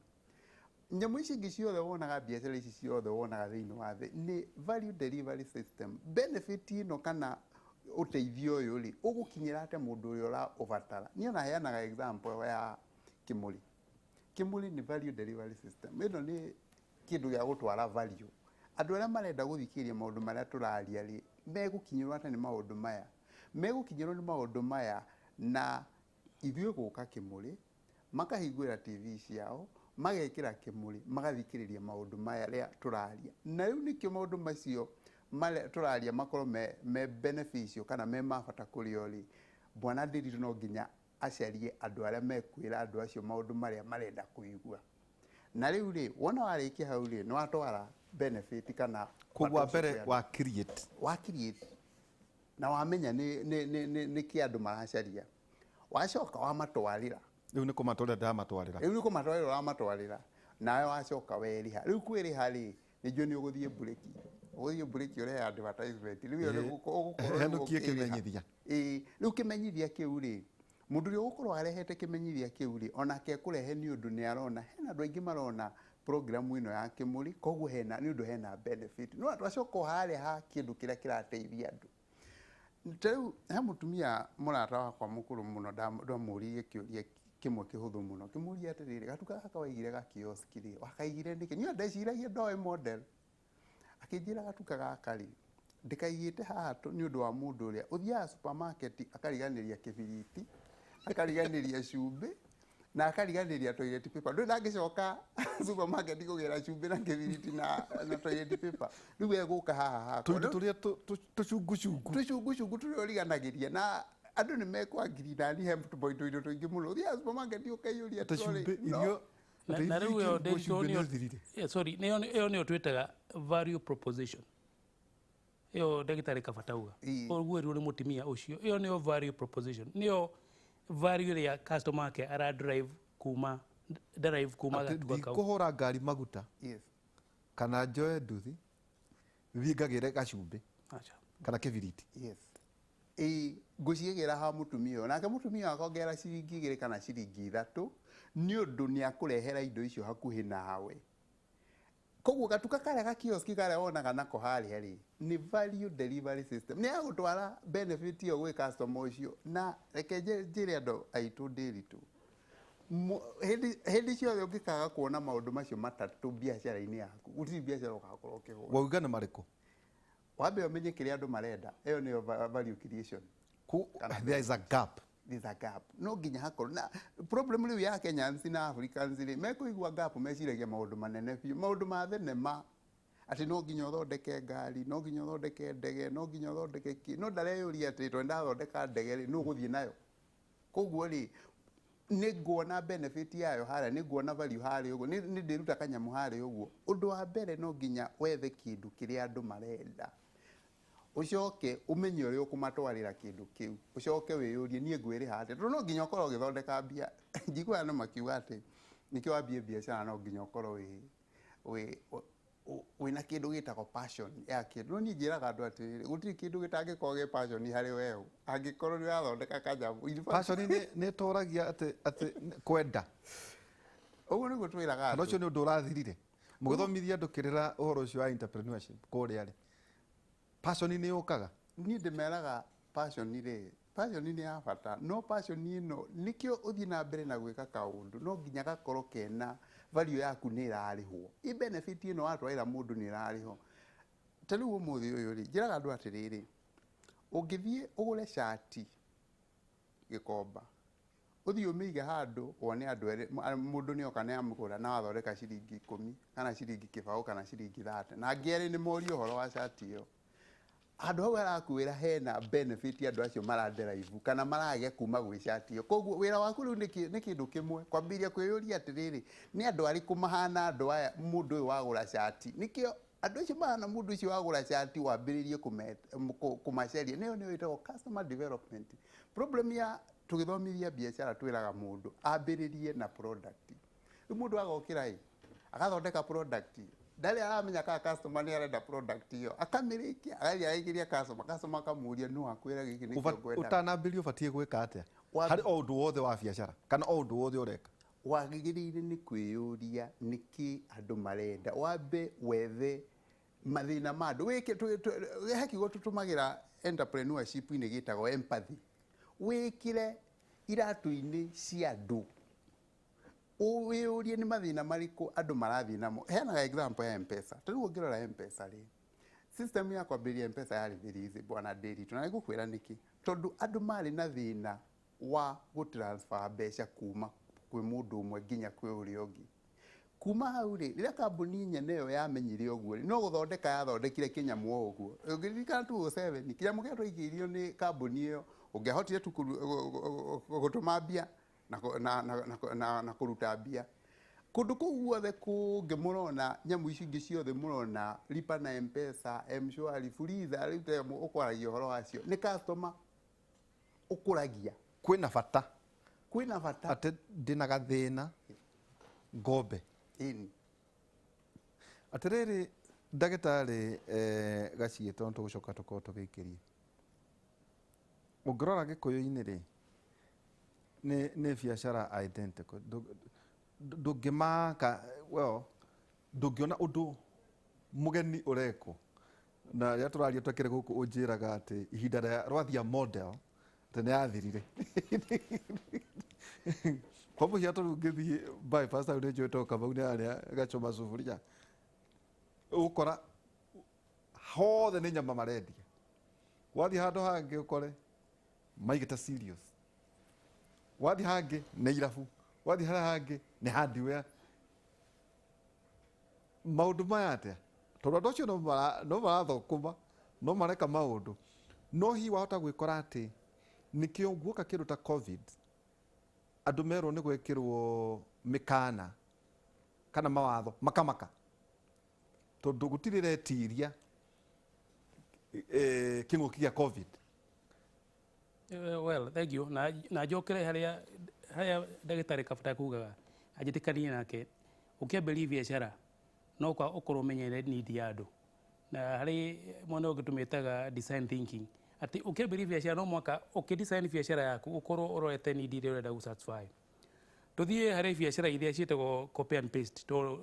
Nyamũ ici ingĩ ciothe wonaga, biacara ici ciothe wonaga thĩinĩ wa thĩ nĩ value delivery system. Benefit ĩno kana ũteithio ũyũ rĩ, ũgũkinyĩra atĩa mũndũ ũrĩa ũraũbatara? Niĩ ona heanaga example ya Kĩmũrĩ. Kĩmũrĩ nĩ value delivery system. Ĩno nĩ kĩndũ gĩa gũtwara value. Andũ arĩa marenda gũthikĩrĩria maũndũ marĩa tũraria rĩ, megũkinyĩrwo atĩa nĩ maũndũ maya? Megũkinyĩrwo nĩ maũndũ maya na ithuĩ gũka Kĩmũrĩ, makahingũra TV ciao, magekĩra Kĩmũrĩ, magathikĩrĩria maũndũ maya rĩa tũraria. Na rĩu nĩkĩo maũndũ macio marĩa tũraria makorwo me beneficial kana me ma bata kũrĩ o rĩ, bwana Ndiritu no nginya acarie andũ arĩa mekwĩra andũ acio maũndũ marĩa marenda kũigua. Na rĩu rĩ, wona warĩkia hau rĩ, nĩ watwara benefit kana Koguo wa bata ũcio mbere kwĩ andũ. Wa create. Wa create na wamenya nĩ kĩ andũ maracaria, wacoka wamatwarĩra. Rĩu nĩ kũmatwarĩra ndĩramatwarĩra. Rĩu nĩ kũmatwarĩra ũramatwarĩra, nawe wacoka werĩha. Rĩu kwĩrĩha rĩ, nĩnjũĩ nĩ ũgũthiĩ mburĩki, ũgũthiĩ mburĩki ũrehe advertisement. Rĩu ĩyo nĩ ũgũkorwo rĩu Henũkie ũkĩrĩha. Kĩmenyithia. Ĩĩ, rĩu kĩmenyithia kĩu rĩ, mũndũ ũrĩa ũgũkorwo arehete kĩmenyithia kĩu rĩ, onake ekũrehe nĩ ũndũ nĩ arona hena andũ aingĩ marona programu ĩno ya Kĩmũrĩ, koguo hena nĩ ũndũ hena benefit. No twacoka o harĩa ha kĩndũ kĩrĩa kĩrateithia andũ. Ta rĩu he mũtumia mũrata wakwa mũkũrũ mũno, ndamũririe kĩũria kĩmwe kĩhũthũ mũno, kĩmũria atĩrĩrĩ, gatuka gaka waigire ga kiosk rĩ, wakaigire nĩkĩ? Niĩ ndeciragia ndoĩ model. Akĩnjĩra gatuka gaka rĩ, ndĩkaigĩte haha nĩ ũndũ wa mũndũ ũrĩa ũthiaga supermarket akariganĩria kĩbiriti, akariganĩria cumbĩ na akariganĩria toilet paper. Ndũĩ ndangĩcoka supermarket kũgĩra cumbĩ na kĩbiriti na toilet paper. Rĩu egũka haha hakwa. Tũindo tũrĩa tũcungucungu. Tũcungucungu tũrĩa ũriganagĩria, na andũ nĩ mekwangiria nani he tũindo tũingĩ mũno. Ũthiaga supermarket ũkaiyũria Ta trolley. cumbĩ No. irio. Na rĩu ĩyo cumbĩ Ndiritu nĩ nĩyo ũthirire. Sorry, nĩyo nĩyo twĩtaga value proposition. Ĩyo ndagĩtarĩ Kabata auga. Ũguo ĩrwo nĩ mũtumia ũcio, ĩyo nĩyo value proposition, nĩyo value ĩrĩa customer ake ara drive kuma drive kuma Atĩ gatuka kau. ndikũhũra ngari maguta kana njoe nduthi thiĩ ngagĩre gacumbĩ Aca. kana kĩbiriti. Ĩĩ, ngũcigĩra ha mũtumia ũyũ, nake mũtumia ũyũ akongerera ciringi 2 kana ciringi 3, nĩ ũndũ nĩ akũrehera indo icio hakuhĩ nawe. Koguo gatuka karĩa ga kiosk karĩa wonaga nako harĩa rĩ, nĩ value delivery system, nĩ yagũtwara benefit ĩyo gwĩ customer ũcio. Na reke njĩre andũ aitũ ndĩritũ, hĩndĩ ciothe ũngĩkaga kuona maũndũ macio matatũ biacara-inĩ yaku, gũtirĩ biacara ũgakorwo ũkĩhũra. Wauga nĩ marĩkũ? Wambe ũmenye kĩrĩa andũ marenda, ĩyo nĩyo value creation. There is a gap. There's a gap, no nginya hakorwo na problem. Rĩu ya Kenyans na Africans rĩ, mekũigua gap meciragia maũndũ manene biũ, maũndũ ma thenema, atĩ no nginya ũthondeke ngari, no nginya ũthondeke ndege, no nginya ũthondeke kĩ. No ndareyũria atĩ tondũ ndathondeka ndege rĩ, nũ ũgũthiĩ nayo? Koguo rĩ, nĩ nguona benefit yayo harĩa, nĩ nguona value harĩa ũguo, nĩ ndĩruta kanyamũ harĩa ũguo. Ũndũ wa mbere, no nginya wethe kĩndũ kĩrĩa andũ marenda, ũcoke ũmenye ũrĩa ũkũmatwarĩra kĩndũ kĩu, ũcoke wĩyũrie, niĩ ngwĩrĩha atĩa? Tondũ no nginya ũkorwo ũgĩthondeka mbia. Njiguaga andũ makiuga atĩ nĩkĩo wambie biacara no nginya ũkorwo wĩ wĩna kĩndũ gĩtagwo passion ya kĩndũ. No niĩ njĩraga andũ atĩrĩrĩ, gũtirĩ kĩndũ gĩtangĩkorwo gĩ passion harĩ weũ angĩkorwo nĩ ũrathondeka kanyamũ. In fact, Passion nĩ ĩtoragia atĩ kwenda. Ũguo nĩguo twĩraga Kana andũ. Ũcio nĩ ũndũ ũrathirire mũgĩthomithia andũ kĩrĩra ũhoro ũcio wa entrepreneurship kũrĩa rĩ, passion nĩ yũkaga? Niĩ ndĩmeraga passion rĩ, passion nĩ ya bata, no passion ĩno nĩkĩo ũthiĩ na mbere na gwĩka kaũndũ, no nginya gakorwo kena value yaku nĩ ĩrarĩhwo, i benefit ĩno watwarĩra mũndũ nĩ ĩrarĩhwo. Ta rĩu ũmũthĩ ũyũ rĩ, njĩraga andũ atĩrĩrĩ, ũngĩthiĩ ũgũre cati Gĩkomba, ũthiĩ ũmĩige handũ, wone andũ erĩ, mũndũ nĩ oka nĩ amũgũra na wathondeka ciringi 10 kana ciringi 20 kana ciringi 30, na angĩ erĩ nĩ morio ũhoro wa cati ĩyo, handũ hau harakwĩra hena benefit andũ acio maraderive kana maragĩa kuma gwĩ cati ĩyo. Koguo wĩra waku rĩu nĩ kĩndũ kĩmwe, kwambĩrĩria kwĩyũria atĩrĩrĩ, nĩ andũ arĩkũ mahana andũ aya, mũndũ ũyũ wagũra cati? Nĩkĩo andũ acio mahana mũndũ ũcio wagũra cati wambĩrĩrie kũmacaria. Nĩyo nĩyo ĩtagwo customer development. Problem ya tũgĩthomithia biacara, twĩraga mũndũ ambĩrĩrie na product. Rĩu mũndũ agokĩra ĩ agathondeka product, ndarĩ aramenya kana customer nĩ arenda product ĩyo, akamĩrĩkia, agathiĩ agaikĩria customer, customer akamũria, no akwĩra gĩkĩ nĩkĩo ngwendaga. Ũtanambĩrĩria ũbatiĩ gwĩka atĩa harĩ o ũndũ wothe wa biacara kana o ũndũ wothe ũreka? Wagĩrĩire nĩ kwĩyũria nĩkĩ andũ marenda, wambe wethe mathĩna ma andũ, wĩke he kiugo tũtũmagĩra entrepreneurship-inĩ gĩtagwo empathy, wĩkĩre iratũ-inĩ cia andũ, wĩyũrie nĩ mathĩna marĩkũ andũ marathiĩ namo. Heanaga example ya Mpesa. Ta rĩu ũngĩrora Mpesa rĩ, system ya kwambĩrĩria Mpesa yarĩ very easy, bwana Ndiritu, na nĩngũkwĩra nĩkĩ. Tondũ andũ marĩ na thĩna wa gũtransfer mbeca kuma kwĩ mũndũ ũmwe nginya kwĩ ũrĩa ũngĩ. Kuma hau rĩ, rĩrĩa kambuni nyene ĩyo yamenyire ũguo rĩ, no gũthondeka yathondekire kĩnyamũ o ũguo. Ũngĩririkana 2007, kĩnyamũ kĩrĩa twaigĩirio nĩ kambuni ĩyo, ũngĩahotire tu gũtũma mbia na kũruta mbia kũndũ kũu guothe kũngĩ. Mũrona nyamũ ici ingĩ ciothe mũrona, Lipa na Mpesa, Mshwari, Fuliza, rĩu ta ũkwaragia ũhoro wacio nĩ customer ũkũragia. Kwĩna bata. Kwĩna bata. Atĩ ndĩna gathĩna ngombe. Ĩni. Atĩrĩrĩ, ndagĩtarĩ Gaciĩ, tondũ tũgũcoka tũkorwo tũgĩikĩrie, ũngĩrora Gĩkũyũ-inĩ rĩ, nĩ biacara identical. Ndũngĩmaka, well, ndũngĩona ũndũ mũgeni ũrekwo. Na rĩrĩa tũraria twekere gũkũ, ũnjĩraga atĩ ihinda rĩa rwathia model atĩ nĩ yathirire. Kwa mũhiano, rĩu ngĩthiĩ bypass hau, nĩ njũĩ to Kamau nĩ harĩa gachoma sufuria, ũgũkora hothe nĩ nyama marendia. Wathiĩ handũ hangĩ ũkore maigĩte cereals, wathiĩ hangĩ nĩ irabu, wathiĩ harĩa hangĩ nĩ hardware. Maũndũ maya atĩa? Tondũ andũ acio no marathũkũma, no mareka maũndũ, no hihi wahota gwĩkora atĩ nĩkĩo guoka kĩndũ ta COVID, andũ merwo nĩ gwekĩrwo mĩkana kana mawatho, makamaka, tondũ gũtirĩ retiria kĩng'ũki gĩa COVID? Well, thank you. Na njokere harĩa ndagĩtarĩ Kabata kugaga, anjĩtĩkanie nake, ũkĩambĩrĩria biacara no kwa ũkorwo ũmenyere need ya andũ, na harĩ mwena ũngĩ tũmĩtaga design thinking. Atĩ ũkĩambĩrĩria biacara no mwaka ũkĩdesign biacara yaku ũkorwo ũrorete need iria ũrenda gũ-satisfy. Tũthiĩ harĩ biacara iria ciĩtagwo copy and paste, tondũ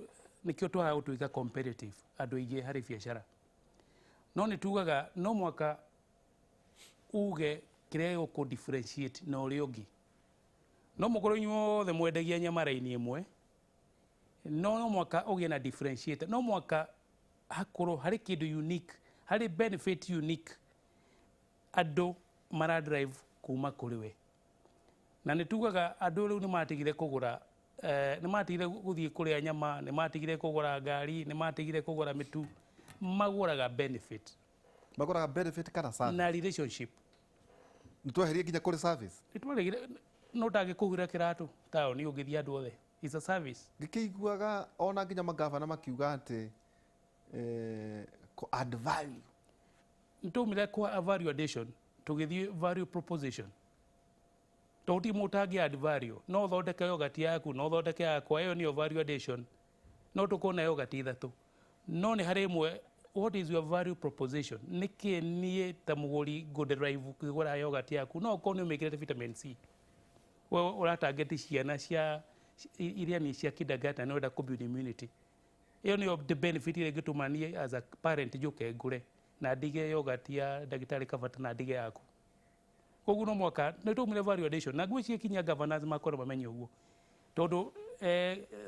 nĩkĩo twaga gũtuĩka competitive andũ aingĩ harĩ biacara. No nĩ tugaga no mwaka uge kĩrĩa gĩgũkũ differentiate na ũrĩa ũngĩ. No mũkorwo inyuothe mwendagia nyama raini ĩmwe, no mwaka ũgĩe na differentiator, no mwaka hakorwo harĩ kĩndũ unique, harĩ benefit unique andũ mara drive kuma kũrĩ we. Na nĩ tugaga andũ rĩu nĩ matigire kũgũra, nĩ matigire gũthiĩ kũrĩa nyama, nĩ matigire kũgũra ngari, nĩ matigire kũgũra mĩtu, magũraga benefit. Magũraga benefit kana service? Na relationship. Nĩ tweherie nginya kũrĩ service? Nĩ twaregire, no ndangĩkũhura kĩratũ taũni ũngĩthiĩ andũ othe. It's a service. Ngĩkĩiguaga ona nginya magavana makiuga atĩ add value. Nĩ twaumire kwa value addition tũgĩthiĩ value proposition. Tondũ ti mũndũ ũtangĩ add value, no ũthondeke yogurt yaku, no ũthondeke yakwa, ĩyo nĩyo value addition. No tũkorwo na yogurt ithatũ. No nĩ harĩ ĩmwe, what is your value proposition? Nĩkĩ niĩ ta mũgũri ngũ-derive ngĩgũra yogurt yaku? No ũkorwo nĩ ũmĩkĩrĩte vitamin C. We ũratarget ciana cia iria nĩ cia kindergarten na ũrenda kũ build immunity. Ĩyo nĩyo the benefit ĩrĩa ĩngĩtũma niĩ as a parent njũke ngũre na ndige yogurt ya ndagĩtarĩ Kabata na ndige yaku. Koguo no mwaka nĩ twaumire value addition na ngwĩciria kinya governors makorwo mamenye ũguo. Tondũ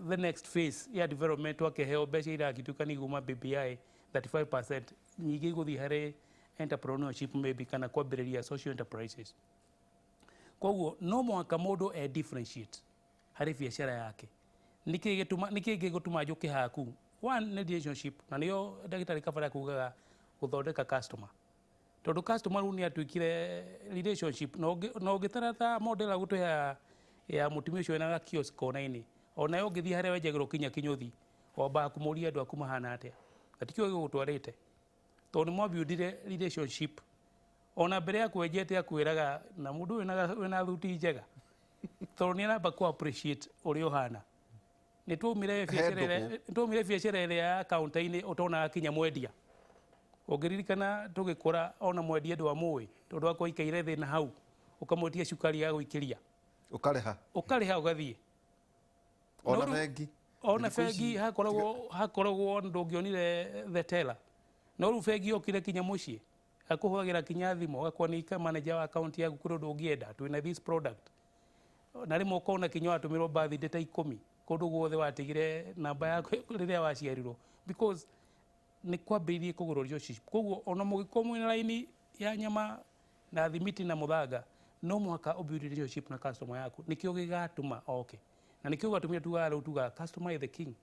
the next phase ya development twakĩheo mbeca iragĩtuĩka nĩ iguma BBI 35% nyingĩ igũthiĩ harĩ entrepreneurship maybe kana kwambĩrĩria social enterprises. Koguo no mũhaka mũndũ e differentiate harĩ biacara yake. Nĩkĩ gĩtũma, nĩkĩ gĩgũtũma njũke haku? One nĩ relationship, na nĩyo ndagĩtarĩ Kabara kugaga gũthondeka customer. Tondũ customer rĩu nĩ atuĩkire relationship, na ũngĩtara ta model agũtũhe ya mũtumia ũcio wĩna kiosk kona-inĩ, onawe ũngĩthiĩ harĩa wenjagĩrwo kinya kĩnyũthi, wambaga kũmũria andũ aku mahana atĩa. Na tikĩo gĩgũtwarĩte. Tondũ nĩ mwabuildire relationship. Ona mbere ya kwenjete akwĩraga na mũndũ ũyũ wĩna thuti njega. Tondũ nĩ aramba kũ appreciate ũrĩa ũhana. Nĩ twaumire biacara ĩrĩa, nĩ twaumire biacara ĩrĩa ya counter-inĩ ũtonaga kinya mwendia. Ũngĩririkana tũgĩkũra ona mwendia ndwamũĩ tondũ akorwo aikaire thĩ na hau ũkamwĩtia cukari ya gũikĩria. Ũkarĩha. Ũkarĩha ũgathiĩ. Ona bengi. Ona bengi hakoragwo ndũngĩonire the teller. No rĩu bengi yokire kinya mũciĩ. Akũhũragĩra kinya thimũ, agakwanĩka manager wa account yaku kũrĩ ũndũ ũngĩenda, twĩna this product. Na rĩmwe ũkona kinya watũmĩrwo birthday ta 10 kũndũ guothe watigire namba yaku rĩrĩa waciarirwo. Because nĩ kwambĩrĩirie kũgũrwo relationship. Koguo ona mũgĩkorwo mwĩna raini ya nyama na thimiti na mũthanga, no mũhaka ũ build relationship na customer yaku. Nĩkĩo gĩgatũma oke. Na nĩkĩo gĩgatũmire tugaga rĩu tugaga customer is the king.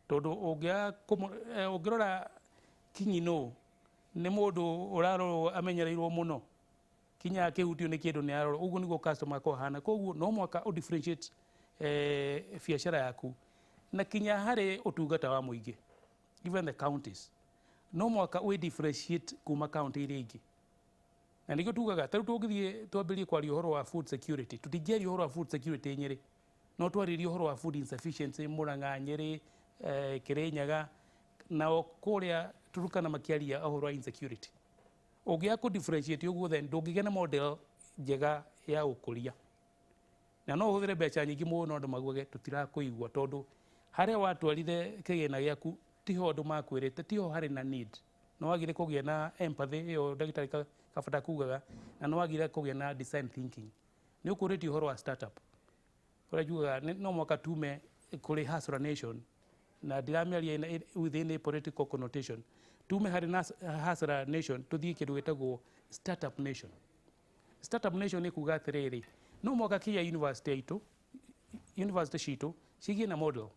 Tondũ ũngĩrora king nũ, nĩ mũndũ ũrarorwo amenyereirwo mũno. Kinya akĩhutio nĩ kĩndũ nĩ arorwo. Ũguo nĩguo customer akoragwo ahana. Koguo no mũhaka ũ differentiate biacara yaku na kinya harĩ ũtungata wa mũingĩ, even the counties. No mũhaka wĩ differentiate kuma county iria ingĩ. Na nĩkĩo tugaga, ta rĩu tũngĩthiĩ twambĩrĩrie kwaria ũhoro wa food security, tũtingĩaria ũhoro wa food security Nyĩrĩ. No twarĩrie ũhoro wa food insufficiency Murang'a, Nyĩrĩ, Kĩrĩnyaga, nao kũrĩa Turkana makĩaria ũhoro wa insecurity. Ũngĩaga kũ differentiate ũguo then ndũngĩgĩa na model njega ya ũkũria. Na no ũhũthĩre mbeca nyingĩ mũno andũ maugage tũtirakũigua tondũ harĩa watwarire kĩgĩna gĩaku tiho andũ makwĩrĩte, tiho harĩ na need. Nĩ wagire kũgĩa na empathy ĩyo ndagĩtarĩ Kabata kugaga, na nĩ wagire kũgĩa na design thinking. Nĩ ũkũrĩtie ũhoro wa startup. Ũrĩa njugaga no mwaka tume kũrĩ Hustler Nation, na ndiramĩaria within a political connotation. Tume harĩ Hustler Nation tũthiĩ kĩndũ gĩtagwo Startup Nation. Startup Nation nĩ kuga atĩrĩrĩ, no mwaka kinya university itũ, university citũ cigĩe na model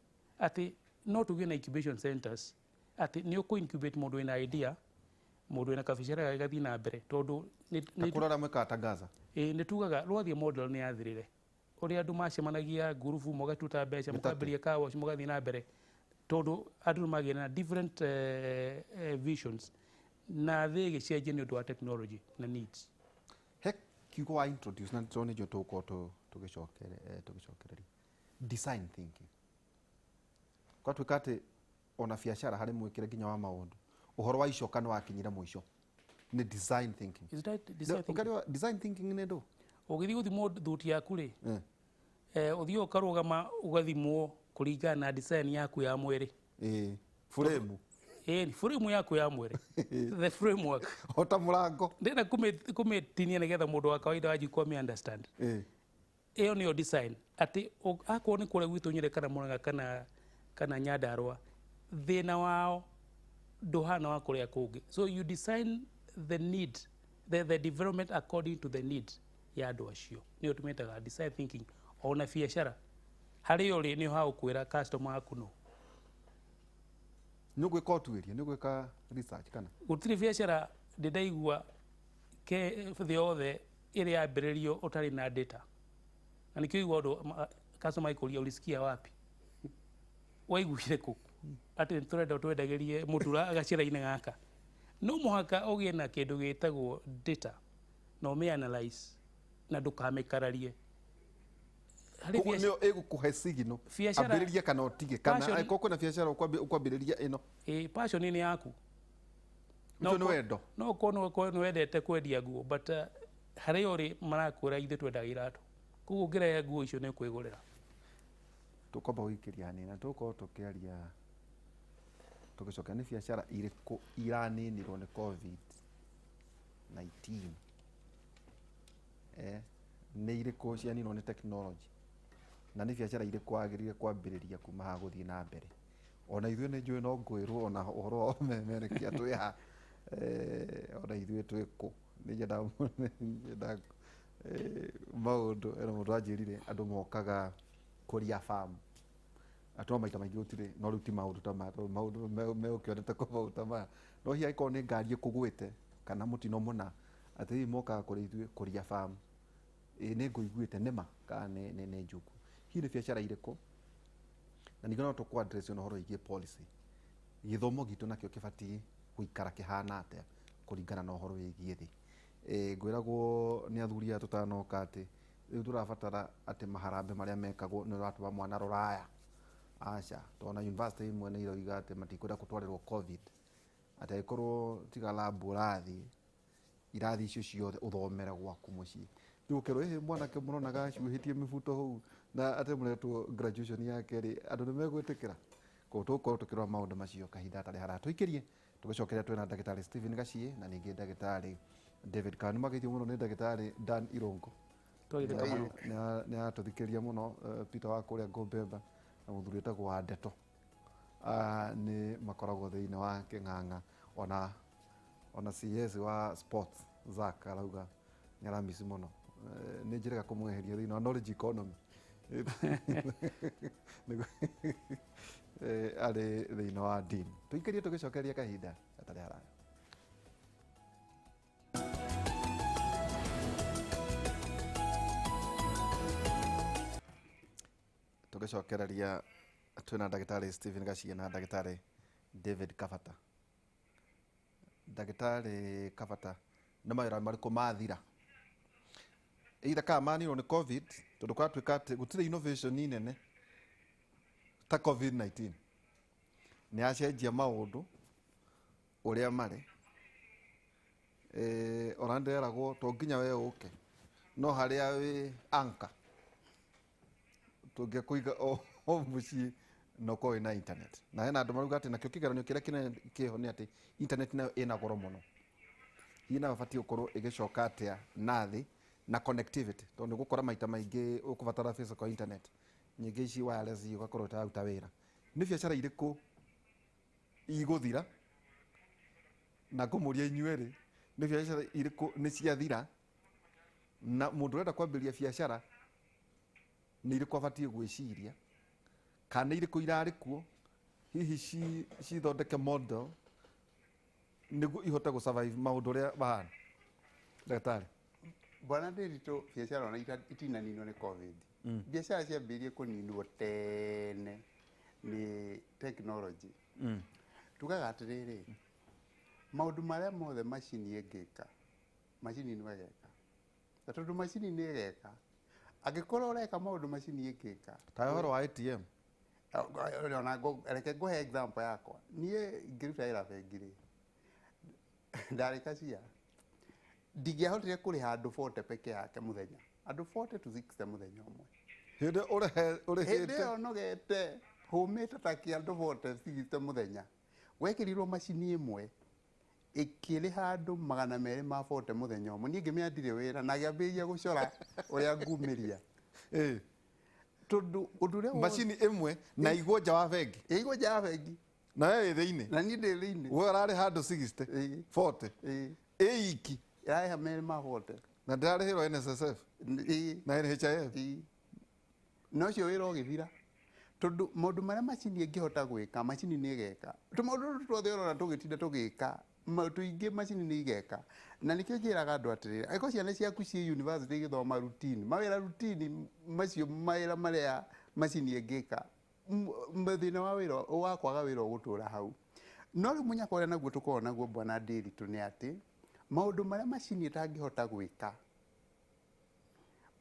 atĩ no tũgĩe na incubation centers, atĩ nĩ ũkũ incubate mũndũ wĩna idea, mũndũ wĩna kabiacara gake gathiĩ na mbere, tondũ Ta kũrĩa arĩa mwĩkaga ta Gaza. Ĩĩ, nĩ tugaga rwathiĩ model nĩ yathirire. Ũrĩa andũ macemanagia ngurubu mũgatuta mbeca, Mĩtatũ. mũkambĩrĩria car wash, mũgathiĩ na mbere, tondũ andũ nĩ magĩire na different visions, na thĩ ĩgĩcenjia nĩ ũndũ wa technology na needs. He kiugo wa introduce na ndĩrona nĩkĩo tũgũkorwo tũgĩcokereria. Design thinking. Gwatuĩka atĩ ona biacara harĩ mwĩkĩre nginya wa maũndũ, ũhoro wa icoka nĩ wakinyire mũico. Nĩ design thinking. Is that design thinking? Ũkariwa design thinking nĩ ndũ? Ũgĩthiĩ gũthimwo thuti yaku rĩ, Eh. ũthiĩ ũkarũgama ũgathimwo kũringana na design yaku ya mwĩrĩ. Ĩĩ. Frame. Ĩĩ, frame yaku ya mwĩrĩ, the framework. O ta mũrango. Ndĩrenda kũmĩtinia nĩgetha mũndũ wa kawaida wanjie kũmĩ understand. Ĩĩ. Ĩyo nĩyo design, atĩ akorwo nĩ kũrĩa gwitũ Nyĩrĩ kana Murang'a kana Nyandarua, thĩna wao ndũhana wa kũrĩa kũngĩ. So you design the need, the development according to the need ya andũ acio. Nĩyo tũmĩtaga design thinking. Ona biacara harĩa ũrĩ nĩho hagũkwĩra customer waku no. Nĩ ũgwĩka ũtuĩria, nĩ ũgwĩka research kana? Gũtirĩ biacara ndĩ ndaigua ke thĩ yothe ĩrĩa yambĩrĩrio ũtarĩ na data. Na nĩkĩo ũiguaga ũndũ customer aikũria ulisikia wapi? Waiguire kũ? Atĩ tũrenda twendagĩrie mũtura gacĩra-inĩ gaka. No mũhaka ũgĩe na kĩndũ gĩtagwo data na ũmĩ analyze na ndũkamĩkararie. Harĩ Koguo nĩyo ĩgũkũhe signal. Biacara- Ambĩrĩria kana ũtige, kana Passion- angĩkorwo kwĩna biacara ũkwambĩrĩria ĩno. Ĩĩ, passion nĩ yaku. Ũcio nĩ wendo. No ũkorwo nĩ wendete kwendia nguo, but harĩa ũrĩ marakwĩra ithuĩ twendaga iratũ. Koguo ũngĩrehe nguo icio nĩ ũkwĩgũrĩra. Tũkwamba gũikĩria hanini na tũgũkorwo tũkĩaria tũgĩcokia nĩ biacara irĩkũ iraninirwo nĩ COVID-19. Nĩ irĩkũ cianinwo nĩ technology na nĩ biacara irĩkũ wagĩrĩire kwambĩrĩria kuma haha gũthiĩ na mbere. Ona ithuĩ nĩ njũĩ no ngwĩrwo ona ũhoro wa ũmemerekia twĩ haha, ona ithuĩ twĩ kũ. Nĩ nyendaga maũndũ, hena mũndũ anjĩrire andũ mokaga kũria farm. Atĩ no maita maingĩ gũtirĩ, no rĩu ti maũndũ ta maya, tondũ maũndũ megũkĩonete kwa maũndũ ta maya. No hihi angĩkorwo nĩ ngari ĩkũgwĩte kana mũtino mũna, atĩ hihi mokaga kũrĩ ithuĩ kũria farm. Ĩĩ nĩ ngũiguĩte nĩ ma kana nĩ njuku. Hihi nĩ biacara irĩkũ? Na ningĩ no tũkũ address ona ũhoro wĩgiĩ policy. Gĩthomo gitũ nakĩo kĩbatiĩ gũikara kĩhana atĩa kũringana na ũhoro wĩgiĩ thĩ. Ngwĩragwo nĩ athuri aya tũtanoka atĩ rĩu tũrabatara atĩ maharambee marĩa mekagwo nĩ ũratũma mwana rũraya. Aca, tondũ ona university imwe nĩ iroiga atĩ matikwenda gũtwarĩrwo COVID. Atĩ angĩkorwo tiga lab ũrathiĩ, irathi icio ciothe ũthomere gwaku mũciĩ. Rĩu ũkerwo, ĩhĩ, mwanake mũronaga acuhĩtie mĩbuto hau na atĩ mũretwo graduation yake rĩ, andũ nĩ megwĩtĩkĩra. Koguo tũgũkorwo tũkĩrora maũndũ macio kahinda gatarĩ haraya. Tũikĩrie, tũgĩcokeria twĩna ndagĩtarĩ Stephen Gachie na ningĩ ndagĩtarĩ David Kanu. Nĩmageithio mũno nĩ ndagĩtarĩ Dan Irũngũ. Twagĩtheka mũno. Nĩ aratũthikĩrĩria mũno, Peter wa kũrĩa Ngũmbemba na mũthuri wĩtagwo wa Ndeto. Nĩ makoragwo thĩinĩ wa Kĩng'ang'a. Ona CS wa sports Zack arauga nĩ aramisi mũno. Nĩ njĩrĩga kũmweheria thĩinĩ wa knowledge economy. Arĩ thĩinĩ wa dean. Tũikĩrie tũgĩcokereria kahinda gatarĩ haraya. Tũgĩcokereria twĩna ndagĩtarĩ Stephen Gachie na ndagĩtarĩ David Kabata. Ndagĩtarĩ Kabata, nĩ mawĩra marĩkũ mathira? Either kana maninwo nĩ COVID, tondũ kũratuĩka atĩ gũtirĩ innovation nene ta COVID-19. Nĩ yacenjia maũndũ ũrĩa marĩ. Ona ndĩreragwo to nginya we ũke, no harĩa wĩ anchor tũngĩkũiga o mũciĩ na ũkorwo wĩna internet. Na hena andũ marauga atĩ nakĩo kĩgeranio kĩrĩa kĩnene kĩho nĩ atĩ internet nayo ĩna goro mũno. Hihi nayo ĩbatiĩ gũkorwo ĩgĩcoka atĩa na thĩ na connectivity, tondũ nĩ ũgũkora maita maingĩ ũkũbatara physical internet, nyingĩ ici wireless ũgakorwo ũtararuta wĩra. Nĩ biacara irĩkũ igũthira? Na ngũmũria inyuĩ rĩ, nĩ biacara irĩkũ nĩ ciathira? Na mũndũ ũrenda kwambĩrĩria biacara nĩ irĩkũ abatiĩ gwĩciria? Kana nĩ irĩkũ irarĩ kuo hihi cithondeke model nĩguo ihote gũ survive maũndũ ũrĩa mahana? Ndagĩtarĩ. Bwana Ndiritu, biacara ona itinaninwo nĩ COVID. Biacara ciambĩrĩirie kũninwo tene nĩ technology. Tugaga atĩrĩrĩ, maũndũ marĩa mothe macini ĩngĩka, macini no ĩgeka. Na tondũ macini nĩ ĩgeka, angĩkorwo ũreka maũndũ macini ĩngĩka. Ta ũhoro wa ATM. Ona reke ngũhe example yakwa. Niĩ ngĩruta wĩra bengi rĩ, Ndarĩ cashier, ndingĩahotire kũrĩha andũ 40 peke yake mũthenya, andũ 40 to 60 mũthenya ũmwe. Hĩndĩ hĩndĩ ũrĩhĩte ĩyo nogete hũmĩte ta kĩ andũ 40 60 mũthenya, wekĩrirwo macini ĩmwe ĩkĩrĩha andũ 240 mũthenya ũmwe. Niĩ ngĩmenya ndirĩ wĩra na ngĩambĩrĩria gũcora ũrĩa ngumĩria, tondũ ũndũ ũrĩa Macini ĩmwe na igwo nja wa bengi? Ĩigwo nja ya bengi. Na we wĩ thĩinĩ? Na niĩ ndĩ thĩinĩ. We ũrarĩha andũ 60 40 ĩ iki? Ĩrarĩha 240. Na ndĩrarĩhĩrwo NSSF na NHIF? Ĩĩ. Na ũcio wĩra ũgĩthira, tondũ maũndũ marĩa macini ĩngĩhota gwĩka, macini nĩ ĩgeka. Tũmaũndũ tũtũ tuothe ũrona tũgĩtinda tũgĩka, tũingĩ macini nĩ igeka. Na nĩkĩo njĩraga andũ atĩrĩrĩ, angĩkorwo ciana ciaku ciĩ university igĩthoma routine, mawĩra routine macio, mawĩra marĩa macini ĩngĩka, thĩna wa wĩra wa kwaga wĩra ũgũtũra hau. No rĩu mũnyaka ũrĩa naguo tũkoragwo naguo, bwana Ndĩritũ, nĩ atĩ maũndũ marĩa macini ĩtangĩhota gwĩka,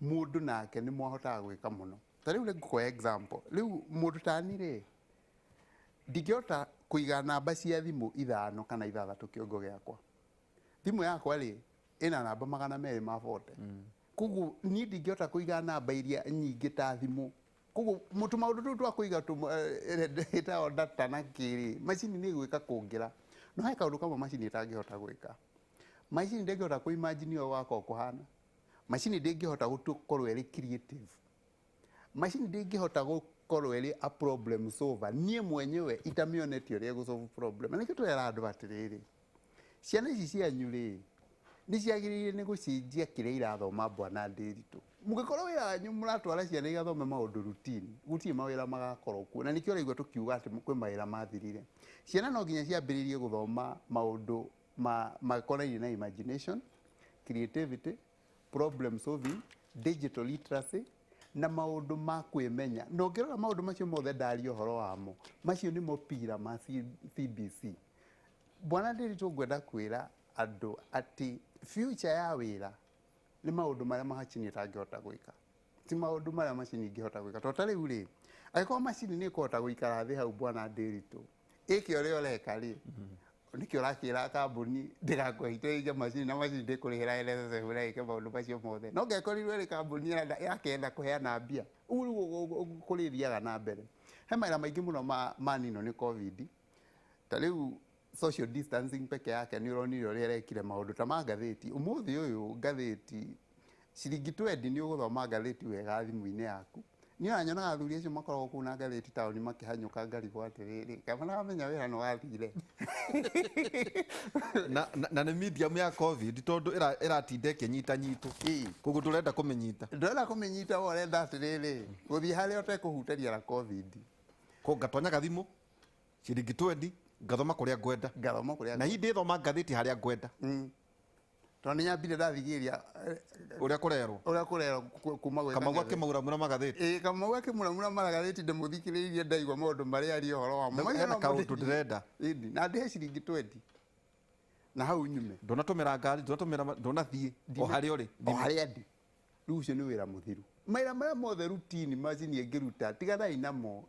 mũndũ nake nĩ mwahotaga gwĩka mũno. Ta rĩu ngũkũhe example, rĩu mũndũ tani rĩ, ndingĩhota kũiga namba cia thimũ ithano kana ithathatũ kĩongo gĩakwa. Thimũ yakwa rĩ, ĩna namba 240. Koguo niĩ ndingĩhota kũiga namba iria nyingĩ ta thimũ. Koguo tũmaũndũ tũu twa kũiga ĩtagwo data na kĩrĩ, macini nĩ ĩgwĩka kũngĩra. No he kaũndũ kamwe macini ĩtangĩhota gwĩka. Macini ndĩngĩhota kũ-imagine ũrĩa gũgakorwo kũhana. Macini ndĩngĩhota gũkorwo ĩrĩ creative. Macini ndĩngĩhota gũkorwo ĩrĩ a problem solver niĩ mwenyewe itamĩonetie ũrĩa ĩgũ-solve problem. Na nĩkĩo tũrera andũ atĩrĩrĩ, ciana ici cianyu rĩ, nĩ ciagĩrĩire nĩ gũcenjia kĩrĩa irathoma. Bwana Ndĩritũ, mũngĩkorwo wĩra wanyu mũratwara ciana igathome maũndũ routine, gũtirĩ mawĩra magakorwo kuo. Na nĩkĩo ũraigua tũkiuga atĩ kwĩ mawĩra mathirire. Ciana no nginya ciambĩrĩrie gũthoma maũndũ makonainie na imagination, creativity, problem solving, digital literacy na maũndũ ma kwĩmenya. Na ũngĩrora maũndũ macio mothe ndaria ũhoro wamo, macio nĩmo pillar ma CBC. Bwana Ndĩritũ, ngwenda kwĩra andũ atĩ future ya wĩra nĩ maũndũ marĩa macini ĩtangĩhota gwĩka, ti maũndũ marĩa macini ingĩhota gwĩka. Tondũ ta rĩu rĩ, angĩkorwo macini nĩ ĩkũhota gũikara thĩ hau, bwana Ndĩritũ, ĩke ũrĩa ũreka rĩ, nĩkĩo ũrakĩra kambuni ndĩgakũhitĩrĩrie macini na macini ndĩkũrĩhĩra NSSF na ĩke maũndũ macio mothe? No ngekorirwo ĩrĩ kambuni ĩrakĩenda kũheana mbia. Ũguo nĩguo kũrĩthiaga na mbere. He mawĩra maingĩ mũno maninwo nĩ COVID. Ta rĩu social distancing peke yake nĩ ũronire ũrĩa ĩrekire maũndũ ta ma ngathĩti. Ũmũthĩ ũyũ ngathĩti ciringi 20 nĩ ũgũthoma ngathĩti wega thimũ-inĩ yaku. Niĩ ona nyonaga athuri acio makoragwo kũu na ngathĩti taũni makĩhanyũka, ngarigwo atĩrĩrĩ, kaba nĩwamenya wĩra nĩ wathire. Na nĩ medium ya COVID, tondũ ĩratinda ĩkĩnyita nyitũ. Koguo ndũrenda kũmĩnyita. Ndũrenda kũmĩnyita, we ũrenda atĩrĩrĩ, gũthiĩ harĩa ũtekũhutania na COVID. Ko ngatonya gathimũ ciringi 20, ngathoma kũrĩa ngwenda. Ngathoma kũrĩa Na hihi ndĩthoma ngathĩti harĩa ngwenda. Tondũ nĩ nyambire ndathigĩria ũrĩa kũrerwo. Ũrĩa kũrerwo kuma gwĩ Kamau Kang'ethe. Akĩmauramura magathĩti. Ĩĩ, Kamau akĩmuramura magathĩti, ndĩmũthikĩrĩirie, ndaigua maũndũ marĩa aria ũhoro wamo. Hena kaũndũ ndĩrenda. Ĩni, na ndĩhe ciringi 20 na hau nyume. Ndũnatũmĩra ngari, ndũnatũmĩra, ndũnathiĩ o harĩa ũrĩ. O harĩa ndĩ. Rĩu ũcio nĩ wĩra mũthiru. Mawĩra marĩa mothe routine macini ĩngĩruta, tiganai namo.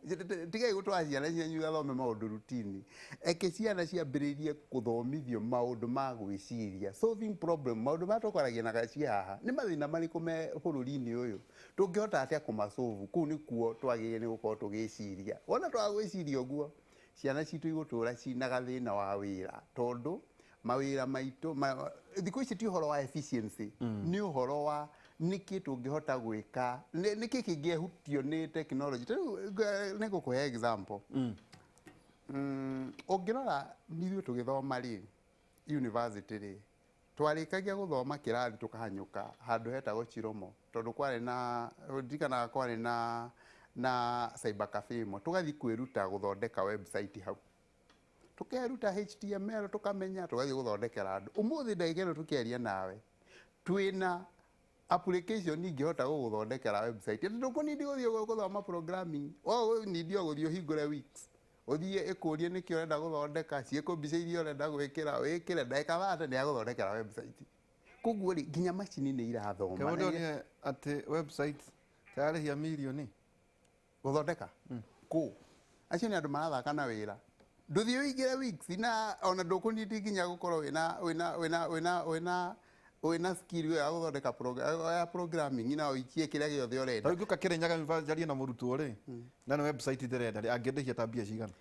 Tigai gũtwara ciana cianyu igathome maũndũ routine. Eke ciana ciambĩrĩrie kũthomithio maũndũ ma gwĩciria, solving problem, maũndũ marĩa tũkwaragia na gacia haha, nĩ mathĩna marĩkũ me bũrũri-inĩ ũyũ, tũngĩhota atĩa kũmasolve. Kũu nĩkuo twagĩrĩire nĩ gũkorwo tũgĩciria. Wona twaga gwĩciria ũguo, ciana citũ igũtũra cina gathĩna wa wĩra, tondũ mawĩra maitũ thikũ ici ti ũhoro wa efficiency, nĩ ũhoro wa nĩkĩ tũngĩhota gwĩka, nĩkĩ kĩngĩehutio nĩ technology. Ta rĩu nĩ ngũkũhe example. Ũngĩrora ithuĩ tũgĩthoma rĩ, university rĩ, twarĩkagia gũthoma kĩrathi tũkahanyũka handũ hetagwo Chiromo, tondũ kwarĩ na, ndirikanaga kwarĩ na cyber cafe ĩmwe, tũgathiĩ kwĩruta gũthondeka website hau, tukeruta HTML, tukamenya, tugathiĩ gũthondekera andũ. Ũmũthĩ ndagĩka ĩno tũkĩaria nawe, twĩna application ingĩhota gũgũthondekera website, atĩ ndũkũnindi gũthiĩ gũthoma programming, nindi o gũthiĩ ũhingũre Wix, ũthiĩ ĩkũrie nĩkĩ ũrenda gũthondeka, ciĩkũ mbica iria ũrenda gwĩkĩra, wĩkĩre, ndagĩka 30 nĩ yagũthondekera website. Koguo rĩ, nginya macini nĩ irathoma. Kĩmũndũ nĩ atĩ website tararĩhia mirioni Gũthondeka kũ acio nĩ andũ marathaka na wĩra. Ndũthiĩ ũingĩre Wix na ona ndũkũnidi nginya gũkorwo wĩna wĩna wĩna wĩna wĩna wĩna skill ĩyo ya gũthondeka ya programming na ũikie kĩrĩa gĩothe ũrenda. Ta rĩu ngĩũka Kĩrĩnyaga njarie na mũrutwo rĩ, na nĩ website ndĩrenda rĩ, angĩndĩhia ta mbia cigana?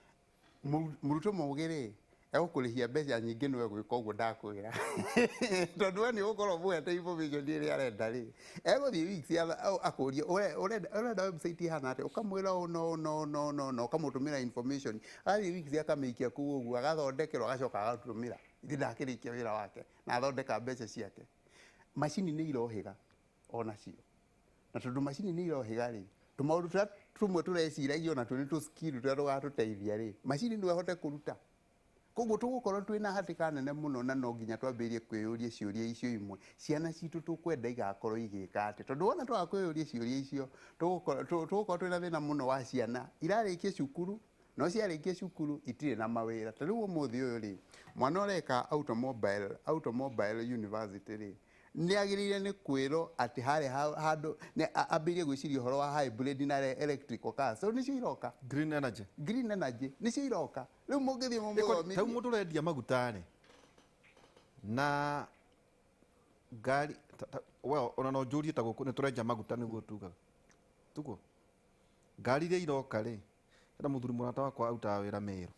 Mũrutwo mũgĩ rĩ, egũkũrĩhia mbeca nyingĩ nĩwe gwĩka ũguo ndakwĩra, tondũ we nĩ ũgũkorwo ũmũhete information ĩrĩa arenda rĩ, egũthiĩ Wix akũrie ũrenda website ĩhana atĩa, ũkamwĩra ũũ na ũũ na ũũ na ũũ na ũũ na ũkamũtũmĩra information, agathiĩ Wix akamĩikia kũu ũguo, agathondekerwo, agacoka agatũmĩra, ithe ndakĩrĩkia wĩra wake na athondeka mbeca ciake. Macini nĩ irohĩga onacio, na tondũ macini nĩ irohĩga rĩ, tũmaũndũ tũrĩa tũmwe tũreciragia onatuo nĩ tũ skill tũrĩa tũgatũteithia rĩ, macini no ĩhote kũruta. Koguo tũgũkorwo twĩna hatĩka nene mũno, na no nginya twambĩrĩrie kwĩyũria ciũria icio imwe. Ciana citũ tũkwenda igakorwo igĩka atĩa? Tondũ wona twaga kwĩyũria ciũria icio, tũgũkorwo twĩna thĩna mũno wa ciana irarĩkia cukuru, no ciarĩkia cukuru itirĩ na mawĩra. Ta rĩu ũmũthĩ ũyũ rĩ, mwana ũreka automobile university rĩ, nĩ agĩrĩire nĩ kwĩrwo atĩ harĩa handũ nĩ ambĩrĩrie gwĩciria ũhoro wa hybrid na electrical cars, so nĩcio iroka. Green energy. Green energy nĩcio iroka. Rĩu mũngĩthiĩ mũmũthomithie. Tau mũndũ ũrendia maguta rĩ, na ngari well, ona no njũrie ta gũkũ nĩ tũrenja maguta nĩguo tugaga tuguo ngari iria iroka rĩ, hena mũthuri mũrata wakwa arutaga wĩra Meru,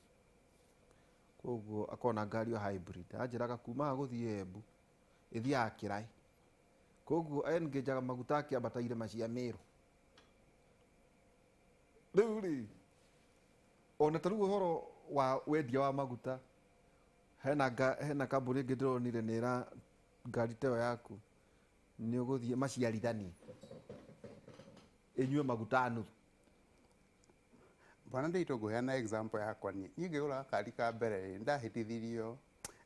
koguo akoragwo na ngari ya hybrid, anjĩraga kuma haha gũthiĩ Embu ĩthiaga kĩraĩ, koguo engĩnjaga maguta akĩambata irĩma cia Meru. Rĩu rĩ, ona ta rĩu ũhoro wa wendia wa maguta, hena kambuni ĩngĩ ndĩronire nĩ ĩra ngari ta ĩyo yaku nĩ ũgũthiĩ maciarithanie ĩnyue maguta nuthu. Bwana Nditũ, ngũheana example yakwa niĩ. Niĩ ngĩgũra gakari ka mbere rĩ, ndahĩtithirio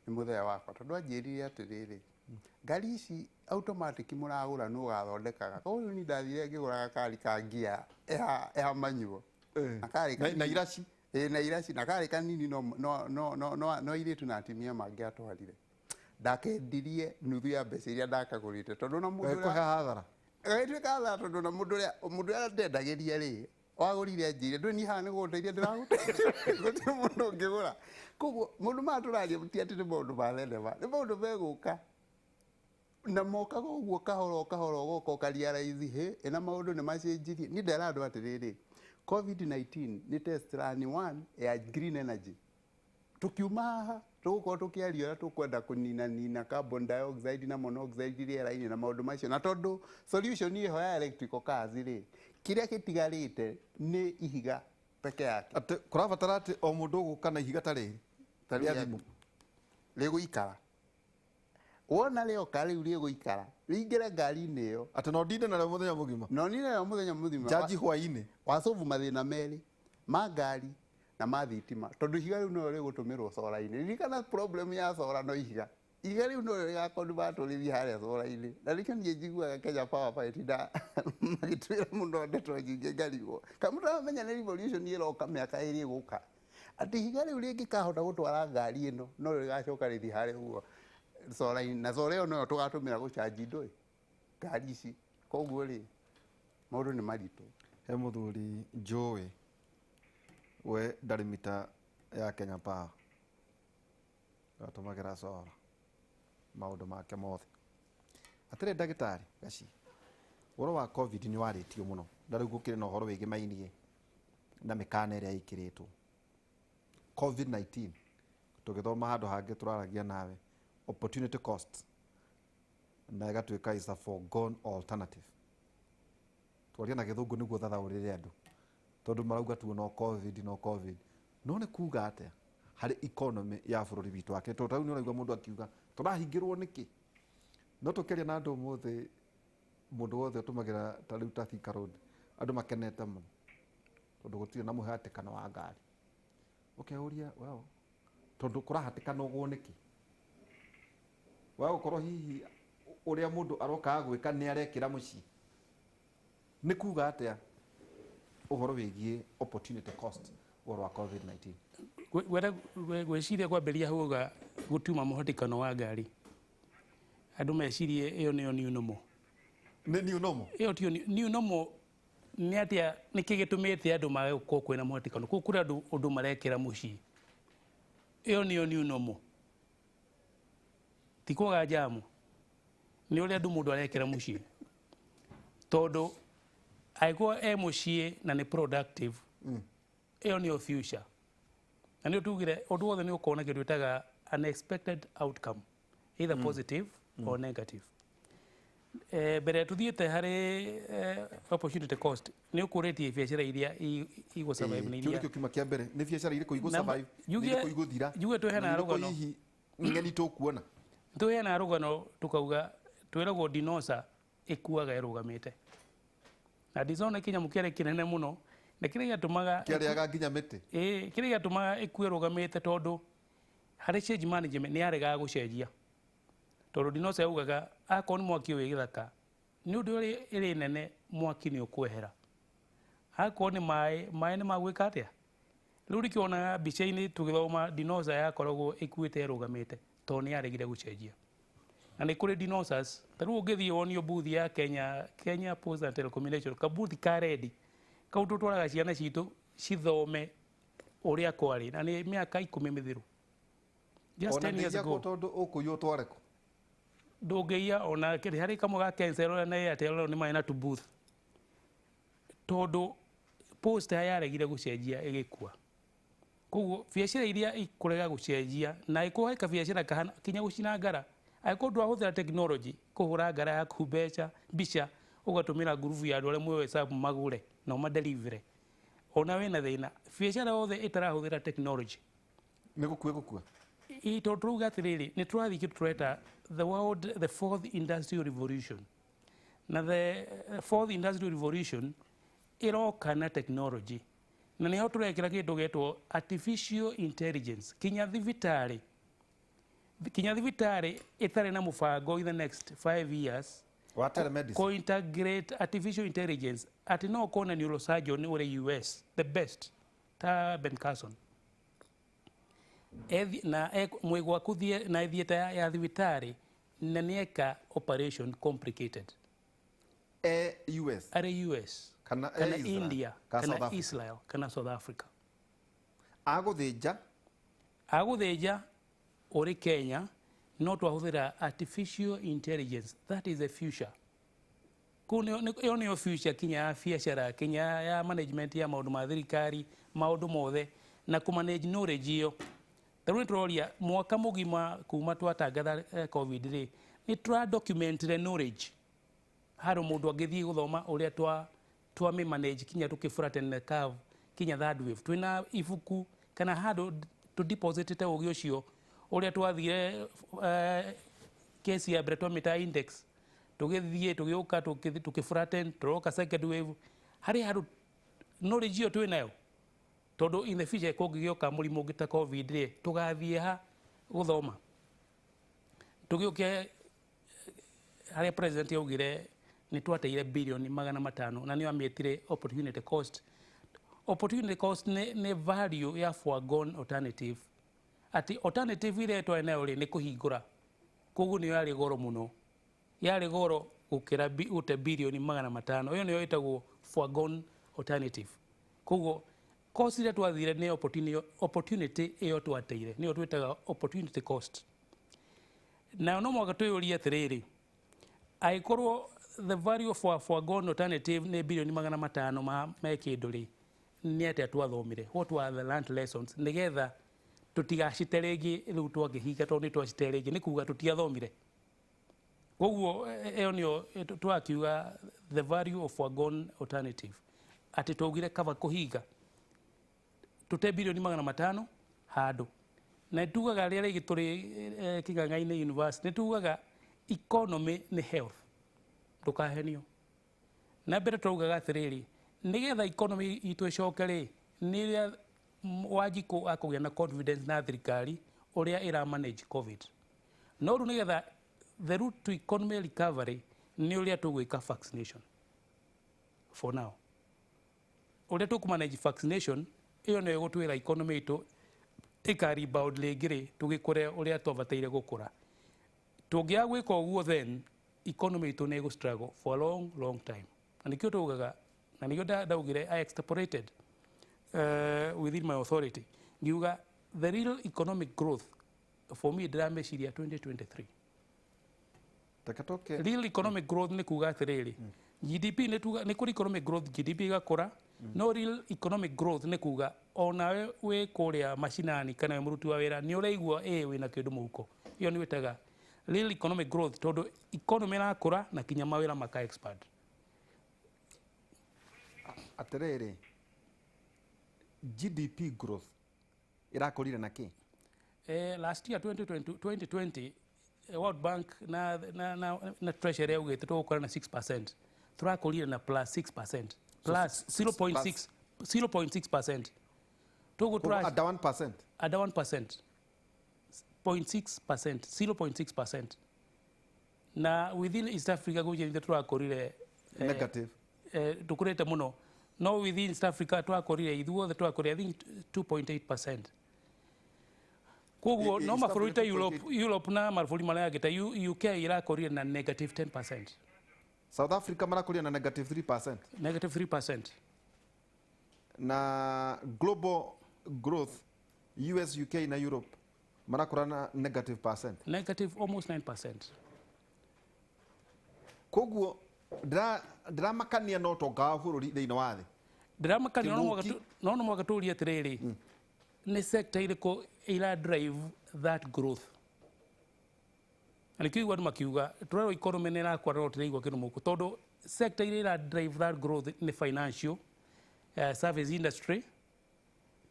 nĩ mũthee wakwa, tondũ anjĩrire atĩrĩrĩ, ngari ici automatic mũragũra nũ ũgathondekaga. Koguo rĩu niĩ ndathire ngĩgũra gakari ka ngia ya manual. Na karĩ Na kanini. iraci? Ĩĩ, na iraci, na karĩ kanini no airĩtu na atumia mangĩatwarire. Ndakendirie nuthu ya mbeca iria ndakagũrĩte, tondũ na mũndũ Gagĩkũhe ũrĩa hathara? Gagĩtuĩka hathara, tondũ na mũndũ ũrĩa ndendagĩria rĩ, wagũrire anjĩire, ndũĩ niĩ haha nĩ gũgũteithia ndĩragũteithia, gũtirĩ mũndũ ũngĩgũra. Koguo maũndũ maya tũraria ti atĩ nĩ maũndũ ma thenema, nĩ maũndũ megũka. Na mokaga ũguo kahora o kahora, ũgoka ũkarealize, hĩ, ĩna maũndũ nĩ macenjirie. Niĩ ndera andũ atĩrĩrĩ, COVID-19 nĩ test run one ya green energy. Tukiuma haha tũgũkorwo tũkĩaria ũrĩa tũkwenda kũninanina carbon dioxide na monoxide rĩera-inĩ na maũndũ macio, na tondũ solution ĩho ya electrical cars rĩ, kĩrĩa gĩtigarĩte nĩ ihiga peke yake. Atĩ kũrabatara atĩ o mũndũ ũgũka na ihiga ta rĩrĩ Ta rĩa rĩrĩ thimũ rĩgũikara, wona rĩoka rĩu rĩgũikara rĩingĩre ngari-inĩ ĩyo, atĩ no ndinde narĩo mũthenya mũgima, no nine nayo mũthenya mũgima, njanji hwaĩ-inĩ, wacovu mathĩna merĩ ma ngari na ma thitima, tondũ ihiga rĩu no rĩgũtũmĩrwo cora-inĩ. Ririkana problem ya cora no ihiga, ihiga rĩu no rĩgaconvert rĩthiĩ harĩa cora-inĩ. Na nĩkĩo niĩ njiguaga Kenya Power magĩtinda magĩtwĩra mũno ndeto nyingĩ ngarigwo kana mũtaramenya nĩ revolution ĩroka mĩaka ĩrĩ ĩgũka, atĩ ihiga rĩu rĩngĩkahota gũtwara ngari ĩno no rĩgacoka rĩthiĩ harĩa ũguo cora-inĩ, na cora ĩyo noyo tũgatũmĩra gũcanji ndũĩ ngari ici. Koguo rĩ, maũndũ nĩ maritũ. He mũthuri njũĩ we ndarĩ mita ya Kenya Power, atũmagĩra cora maũndũ make mothe. Atĩrĩ ndagĩtarĩ Gaci, ũhoro wa COVID nĩ warĩtio mũno, na rĩu gũkĩrĩ na ũhoro wĩgĩmainie na mĩkana ĩrĩa ĩkĩrĩtwo COVID-19. Tũgĩthoma handũ hangĩ tũraragia nawe opportunity cost, na ĩgatuĩka is a foregone alternative. Twaria na gĩthũngũ nĩguo thathaũrĩre andũ, tondũ marauga tu no COVID, no COVID, no nĩ kuga atĩa harĩ economy ya bũrũri witũ wa Kenya? Tondũ tarĩu nĩ ũraigua mũndũ akiuga tũrahingĩrwo nĩkĩ, no tũkĩaria na andũ ũmũthĩ, mũndũ wothe ũtũmagĩra ta rĩu ta Thika Road, andũ makenete mũno tondũ gũtirĩ na mũhatĩkano wa ngari. Ũkeyũria, well, tondũ kũrahatĩkanwo nĩkĩ? Wa gũkorwo hihi ũrĩa mũndũ arokaga gwĩka nĩ arekĩra mũciĩ. Nĩ kuga atĩa ũhoro wĩgiĩ opportunity cost, ũhoro wa COVID-19? Gwenda gwĩciria kwambĩrĩria hau uga gũtiuma mũhatĩkano wa ngari, andũ mecirie ĩyo nĩyo new normal. Nĩ new normal? Ĩyo tiyo new normal. Nĩ atĩa, nĩkĩ gĩtũmĩte andũ mage gũkorwo kwĩna mũhatĩkano? Kũu kũrĩ andũ ũndũ marekĩra mũciĩ. Ĩyo nĩyo new normal. Ti kwaga jamu, nĩ ũrĩa andũ mũndũ arekĩra mũciĩ, tondũ angĩkorwo e mũciĩ na nĩ productive, ĩyo nĩyo future. Na nĩyo tugire ũndũ wothe nĩ ũkorwo na kĩndũ ĩtaga unexpected outcome, either positive or negative. Mbere tuthiĩte harĩ opportunity cost, nĩ ũkũrĩtie biacara iria igũ survive nĩ Kĩu iria nĩkĩo kiuma kĩa mbere, nĩ biacara irĩkũ igũ survive, nĩ irĩkũ igũthira, njuge twĩhena na nĩ irĩkũ rũgano. Hihi ng'eni tũkuona? Tũheana rũgano tukauga twĩragwo dinosaur ĩkuaga ĩrũgamĩte, na dinosaur nĩ kĩnyamũ kĩarĩ kĩnene mũno, na kĩrĩa gĩatũmaga Kĩarĩaga nginya mĩtĩ. Ĩĩ, kĩrĩa gĩatũmaga ĩkue ĩrũgamĩte, tondũ harĩ change management nĩ yaregaga gũcenjia, tondũ dinosaur yaugaga akorwo nĩ mwaki wĩ gĩthaka, nĩ ũndũ ũrĩa ĩrĩ nene, mwaki nĩ ũkwehera, akorwo nĩ maĩ, maĩ nĩ magwĩka atĩa. Rĩu nĩkĩonaga mbica-inĩ tũgĩthoma dinosaur yakoragwo ĩkuĩte ĩrũgamĩte tondũ nĩ yaregire gũcenjia. Na nĩ kũrĩ dinosaurs ta rĩu ũngĩthiĩ wonio booth ya Kenya Post and Telecommunication, kabuthi ka ready kau tũtwaraga ciana citũ cithome ũrĩa kwarĩ, na nĩ mĩaka 10 mĩthiru, just Ona 10 years ndĩiyagwo ago. Tondũ ũkũiywo ũtware kũ? Ndũngĩiya ona harĩ kamwe ga Kensel na Airtel nĩ marĩ na tũ booth, tondũ posta yaregire gũcenjia ĩgĩkua. Koguo biacara iria ikũrega gũcenjia, na ĩkorwo he kabiacara kahana kinya gũcina ngara, angĩkorwo ndwahũthĩra technology kũhũra ngara yaku mbeca mbica, ũgatũmĩra ngurubu ya andũ arĩa mwĩ WhatsApp magũre na ũmadelivere, ona wĩna thĩna. Biacara yothe ĩtarahũthĩra technology Nĩ gũkua gũkua. Ĩ, tondũ tũrauga atĩrĩrĩ, nĩ tũrathiĩ kĩndũ tũreta the world the fourth industrial revolution, na the fourth industrial revolution ĩroka na technology, na nĩho tũrekĩra kĩndũ getwo artificial intelligence kinya thibitarĩ ĩtarĩ na mũbango in the next 5 years Wa telemedicine. Co-integrate artificial intelligence, atĩ no ũkorwo na neurosurgeon ũrĩ US, the best ta Ben Carson. Na mwĩ gwaku na thieta ya thibitarĩ na nĩeka operation complicated. E US. Arĩ US. Kana e kana Israel, India. Kana South Kana Africa. Israel kana South Africa. Agũthĩnja. Agũthĩnja ũrĩ Kenya, no twahũthĩra artificial intelligence. That is the future. Kũu ĩyo nĩyo future, kinya ya biacara, kinya ya management ya maũndũ ma thirikari, maũndũ mothe, na kũmanage knowledge ĩyo. Ta rĩu nĩ tũroria mwaka mũgima kuma twatangatha COVID rĩ, nĩ tũra documentire knowledge harũ mũndũ angĩthiĩ gũthoma ũrĩa twa manage kinya tũkĩflatten the curve kinya third wave. Twĩna ibuku kana handũ tũdepositĩte ũgĩ ũcio, ũrĩa twathire kesi ya mbere twamĩta index, tũgĩthiĩ tũgĩũka tũkĩflatten, tũroka second wave, harĩ handũ knowledge ĩyo twĩnayo, tondũ in the future kũngĩgĩũka mũrimũ ũngĩ ta COVID rĩ, tũgathiĩ ha gũthoma? Tũgĩũke harĩa president yaugire nĩ twateire bilioni 500, na nĩyo amĩtire opportunity cost. Opportunity cost nĩ value ya foregone alternative, atĩ alternative ĩrĩa twarĩ nayo rĩ, nĩ kũhingũra, koguo nĩyo yarĩ goro mũno, yarĩ goro gũkĩra gũte bilioni 500. Ĩyo nĩyo ĩtagwo foregone alternative. Koguo cost ĩrĩa twathire nĩ opportunity ĩyo twateire, nĩyo twĩtaga opportunity cost. Nayo no mũhaka twĩyũrie atĩrĩrĩ, angĩkorwo the value for foregone alternative nĩ bilioni 500 ma me kĩndũ rĩ, nĩ atĩa twathomire? What were the learned lessons, nĩgetha tũtigacite rĩngĩ? Rĩu twangĩhinga, tondũ nĩ twacite rĩngĩ, nĩ kuga tũtiathomire. Koguo ĩyo nĩyo twakiuga the value of foregone alternative, atĩ twaugire kaba kũhinga tũte bilioni 500 handũ. Na tugaga rĩrĩa rĩngĩ tũrĩ Kĩng'ang'a-inĩ University, nĩ tugaga economy nĩ health, ndũkahenio. Na mbere twaugaga atĩrĩrĩ, nĩgetha economy itũ ĩcoke rĩ, nĩ rĩrĩa Wanjikũ akũgĩa na confidence na thirikari ũrĩa ĩra manage COVID. No rĩu nĩgetha the route to economy recovery nĩ ũrĩa tũgwĩka vaccination. For now, ũrĩa tũkũmanage vaccination, ĩyo nĩyo ĩgũtwĩra economy itũ ĩka rebound rĩngĩ rĩ, tũgĩkũre ũrĩa twabataire gũkũra. Tũngĩaga gwĩka ũguo, then economy itũ nĩ ĩgũ struggle for a long, long time. Na nĩkĩo tugaga, na nĩkĩo ndaugire, I extrapolated within my authority, ngiuga The real economic growth for me ndĩrameciria 2023. Reke tũke. Real economic growth nĩ kuga atĩrĩrĩ, GDP nĩ tuga nĩ kũrĩ economic growth, GDP ĩgakũra, no real economic growth nĩ kuga onawe wĩ kũrĩa macinani kana wĩ mũruti wa wĩra nĩ ũraigua ĩ wĩna kĩndũ mũhuko. Ĩyo nĩ wĩtaga real economic growth, tondũ economy ĩrakũra na kinya mawĩra maka expand. Atĩrĩrĩ, GDP growth ĩrakũrire na kĩ? Last year 2020, 2020 World Bank na Treasury yaugĩte tũgũkũra na 6%. Tũrakũrire na plus 6%, plus 0.6, 0.6% toguo. Koguo under 1%. Under 1%, 0.6%, 0.6%, na within East Africa gũkĩrĩte tũrakũrire Negative. Tũkũrĩte mũno, no within East Africa twakorire ithuothe twakorire, I think, 2.8%. Koguo no East mabũrũri ta Africa. Europe na mabũrũri marĩa angĩ ta UK irakorire na negative 10%. South Africa marakũrire na negative 3%. Negative 3%. Na global growth, US, UK na Europe marakũra na negative percent. Negative almost 9%. Koguo ndĩramakania no ũtonga wa bũrũri thĩinĩ wa thĩ. Ndĩramakania no Kĩng'ũki. No mũhaka tũrie atĩrĩrĩ, nĩ sector ĩrĩkũ ira drive that growth? Na nĩkĩo igua andũ makiuga tũrerwo economy nĩ ĩrakũra no tũraigua kĩndũ mũhuko, tondũ sector iria ira drive that growth nĩ financial service industry,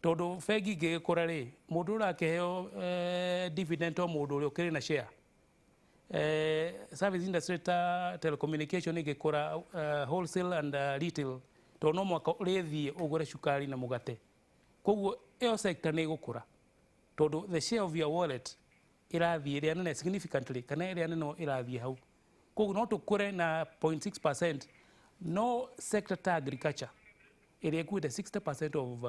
tondũ bengi ingĩgĩkũra rĩ, mũndũ ũrakĩheo dividend o mũndũ ũrĩa ũkĩrĩ na share. Service industry ta telecommunication ĩngĩkũra, wholesale and retail, tondũ no mwaka ũrĩthiĩ ũgũre cukari na mũgate. Koguo ĩyo sector nĩ ĩgũkũra tondũ the share of your wallet ĩrathiĩ ĩrĩa nene significantly, kana ĩrĩa nene ĩrathiĩ hau. Koguo no tũkũre na 0.6%, no sector ta agriculture ĩrĩa ĩkuĩte 60% of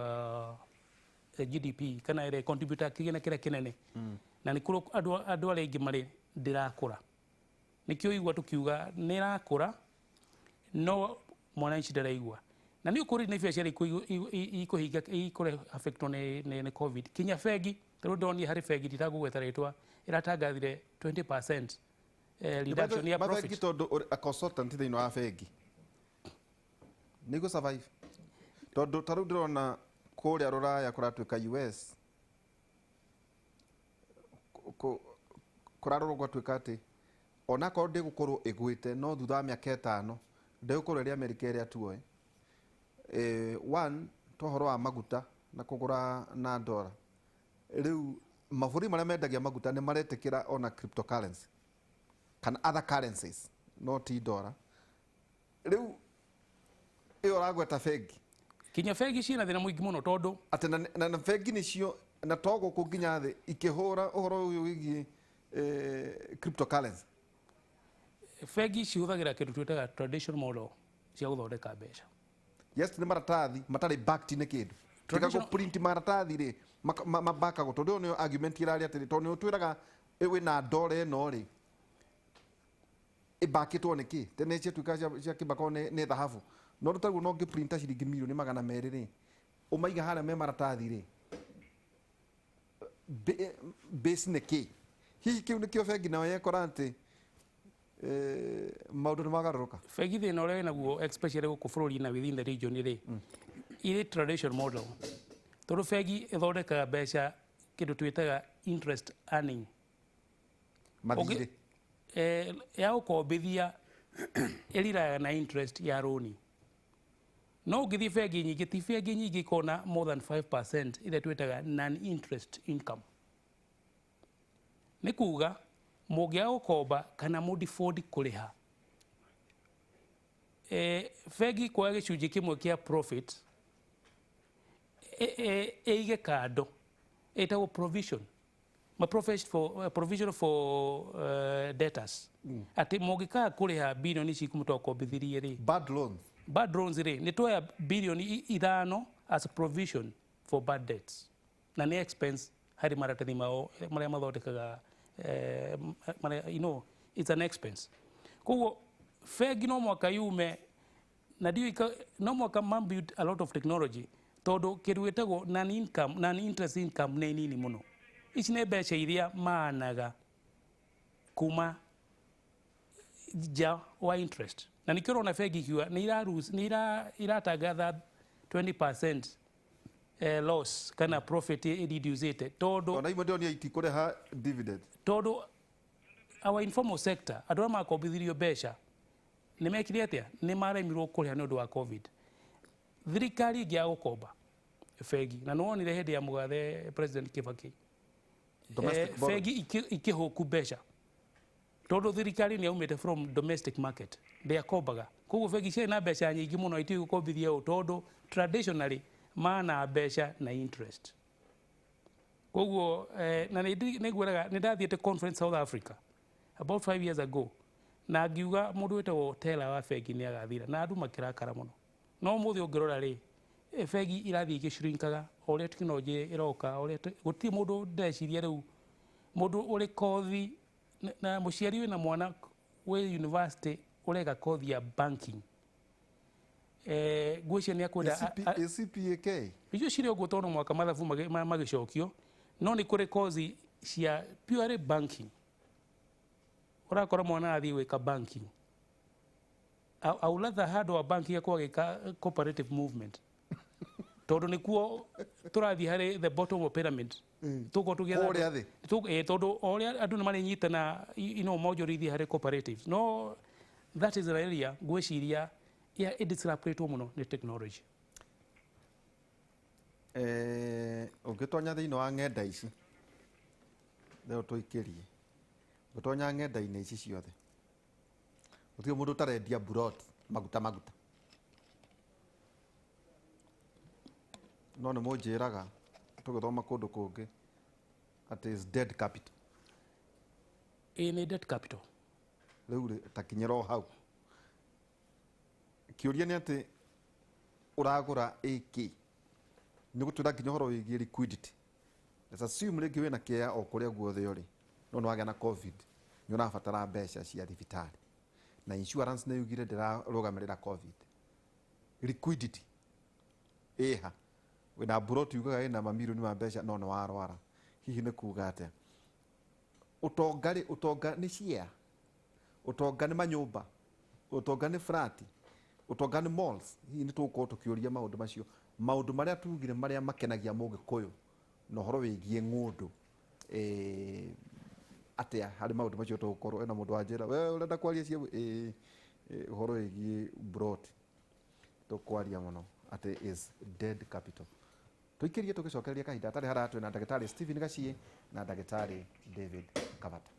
GDP, kana ĩrĩa contributor kĩgĩna kĩrĩa kĩnene, na nĩ kũrĩ andũ arĩa aingĩ marĩ, ndĩrakũra. Nĩkĩo igua tũkiuga nĩ ĩrakũra no mwananchi ndaraigua. Na nĩ ũkũrĩ nĩ biacara ikũhinga ikũre affectwo nĩ COVID. Kinya bengi tarĩu ndonire harĩ bengi nditagũgweta rĩtwa ĩratangathire 20% reduction ya mabengi profit. Tondũ ũrĩ a consultant thĩinĩ wa bengi, nĩ survive? Tondũ ta rĩu ndĩrona kũrĩa rũraya kũratuĩka US kũrarorwo gwatuĩka atĩ onakorwo ndĩgũkorwo ĩgwĩte, no thutha wa mĩaka 5 ndĩgũkorwo ĩrĩ Amerika ĩrĩa tuoĩ. One, to ũhoro wa maguta na kũgũra na ndora, rĩu mabũrũri marĩa mendagia maguta nĩ maretĩkĩra ona cryptocurrency kana other currencies, no ti ndora. Rĩu ĩyo ũragweta bengi. Kinya bengi ciĩna thĩna mũingĩ mũno tondũ atĩ na bengi nĩcio na to gũkũ nginya thĩ ikĩhũra ũhoro ũyũ wĩgiĩ cryptocurrency. Bengi cihũthagĩra kĩndũ twĩtaga traditional model cia gũthondeka mbeca. Yes, nĩ maratathi matarĩ backed nĩ kĩndũ tiga gũ print maratathi rĩ, mabakagwo, tondũ ĩyo nĩyo argument ĩrarĩ atĩrĩ, tondũ nĩ ũtwĩraga wĩna ndora ĩno rĩ, ĩbakĩtwo nĩ kĩ? Tene ciatuĩkaga cia kĩbakwo nĩ thahabu, no rĩu no ngĩprinta ciringi mirioni 200 rĩ, ũmaiga harĩa me maratathi rĩ, base nĩ kĩ? Hihi kĩu nĩkĩo bengi nayo yekora atĩ maũndũ nĩ magarũrũka? Bengi thĩna ũrĩa wĩnaguo, especially gũkũ bũrũri na within the region rĩ, irĩ traditional model, tondũ bengi ĩthondekaga mbeca kĩndũ twĩtaga interest earning. Mathirĩ. Ya gũkombithia ĩriraga na interest ya rũni, no ũngĩthiĩ bengi nyingĩ, ti bengi nyingĩ ikona more than 5% ĩrĩa twĩtaga non interest income. Nĩ kuga mũngĩaga gũkomba kana mũdefault kũrĩha, bengi kuoya gĩcunjĩ kĩmwe kĩa profit ĩige kando ĩtagwo provision, ma profit for, provision for debtors, atĩ mũngĩkaga kũrĩha bilioni ici ikũmi twakombithirie rĩ, bad loans. Bad loans rĩ, nĩ tuoya bilioni 5 as a provision for bad debts, na nĩ expense harĩ maratathi mao marĩa mathondekaga, marĩa, it's an expense. Koguo bengi no mwaka yume na ndiũĩ no mwaka ma build a lot of technology. Tondu kindu gitagwo non income, non interest income nĩ nini mũno. Ici nĩ mbeca iria maanaga kuma nja wa interest, na nikĩo ũrona bengi ikiuga nĩ iratangatha 20% loss kana profit ĩreducĩte, tondũ Ona imwe ndĩronire itikũrĩha dividend. Tondũ our informal sector, andũ arĩa makombithirio mbeca nĩ mekire atĩa? Nĩ maremirwo kũrĩha nĩ ũndũ wa COVID. Thirikari ĩngĩaga gũkomba bengi, na nĩ wonire hĩndĩ ya mũgathe President Kibaki, Domestic borrowing. Bengi ikĩhũku mbeca tondũ thirikari nĩ yaumĩte from domestic market, ndĩakombaga. Koguo bengi ciarĩ na mbeca nyingĩ mũno, itiũĩ gũkombithia ũũ tondũ traditionally mana mbeca na interest. Koguo na nĩ ngwĩraga nĩ ndathiĩte conference South Africa about 5 years ago, na ngiuga mũndũ wĩtagwo teller wa bengi nĩ agathira, na andũ makĩrakara mũno. No ũmũthĩ ũngĩrora rĩ, bengi irathiĩ igĩshrinkaga o ũrĩa technology ĩroka, o ũrĩa gũtirĩ mũndũ. Ndeciria rĩu mũndũ ũrĩ kothi na mũciari wĩna mwana wĩ university ũreka kothi ya banking, ngwĩciria nĩ akwenda ACPAK. Icio cirĩ ũguo tondũ mwaka mathabu magĩcokio, no nĩ kũrĩ kothi cia purely banking. Ũrakora mwana athiĩ gwĩka banking, auratha handũ wa banking akorwo agĩka cooperative movement, tondũ nĩkuo tũrathiĩ harĩ the bottom of pyramid. Tũkorwo tũgĩetha Kũrĩa thĩ. Tondũ o ũrĩa andũ nĩ marĩnyitana monjorithie harĩ cooperatives. No that is an area ngwĩciria ĩdisruptĩtwo mũno nĩ technology. Ũngĩtonya thĩinĩ wa ng'enda ici rĩu tũikĩrie, ũngĩtonya ng'enda-inĩ ici ciothe, gũtirĩ mũndũ ũtarendia buroti maguta maguta. No nĩ mũnjĩraga tũgĩthoma kũndũ kũngĩ atĩ is dead capital. Ĩ, nĩ dead capital. Rĩu rĩ, takinyĩra o hau. Kĩũria nĩ atĩ ũragũra ĩkĩ nĩ gũtwĩra nginya ũhoro wĩgiĩ liquidity. Let's assume rĩngĩ wĩna kĩea o kũrĩa guothe ũrĩ, no nĩ wagĩa na COVID, nĩ ũrabatara mbeca cia thibitarĩ, na insurance nĩ yugire ndĩrarũgamĩrĩra COVID. Liquidity ĩha? Wĩna mburoti ugaga ĩna mamirioni ma mbeca, no nĩ warwara. Hihi nĩ kuga atĩa? Ũtonga rĩ, ũtonga nĩ share, ũtonga nĩ manyũmba, ũtonga nĩ flat, ũtonga nĩ malls? Hihi nĩ tũgũkorwo tũkĩũria maũndũ macio, maũndũ marĩa tugire marĩa makenagia mũgĩkũyũ, na ũhoro wĩgiĩ ng'ũndũ atĩa harĩ maũndũ macio tũgũkorwo ena mũndũ wa njĩra we ũrenda kwaria cia ũhoro wĩgiĩ broti tũkwaria mũno atĩ is dead capital. Tũikĩrie tũgĩcokereria kahinda atarĩ haraya. Twĩna ndagĩtarĩ Stephen Gaciĩ na ndagĩtarĩ David Kavata.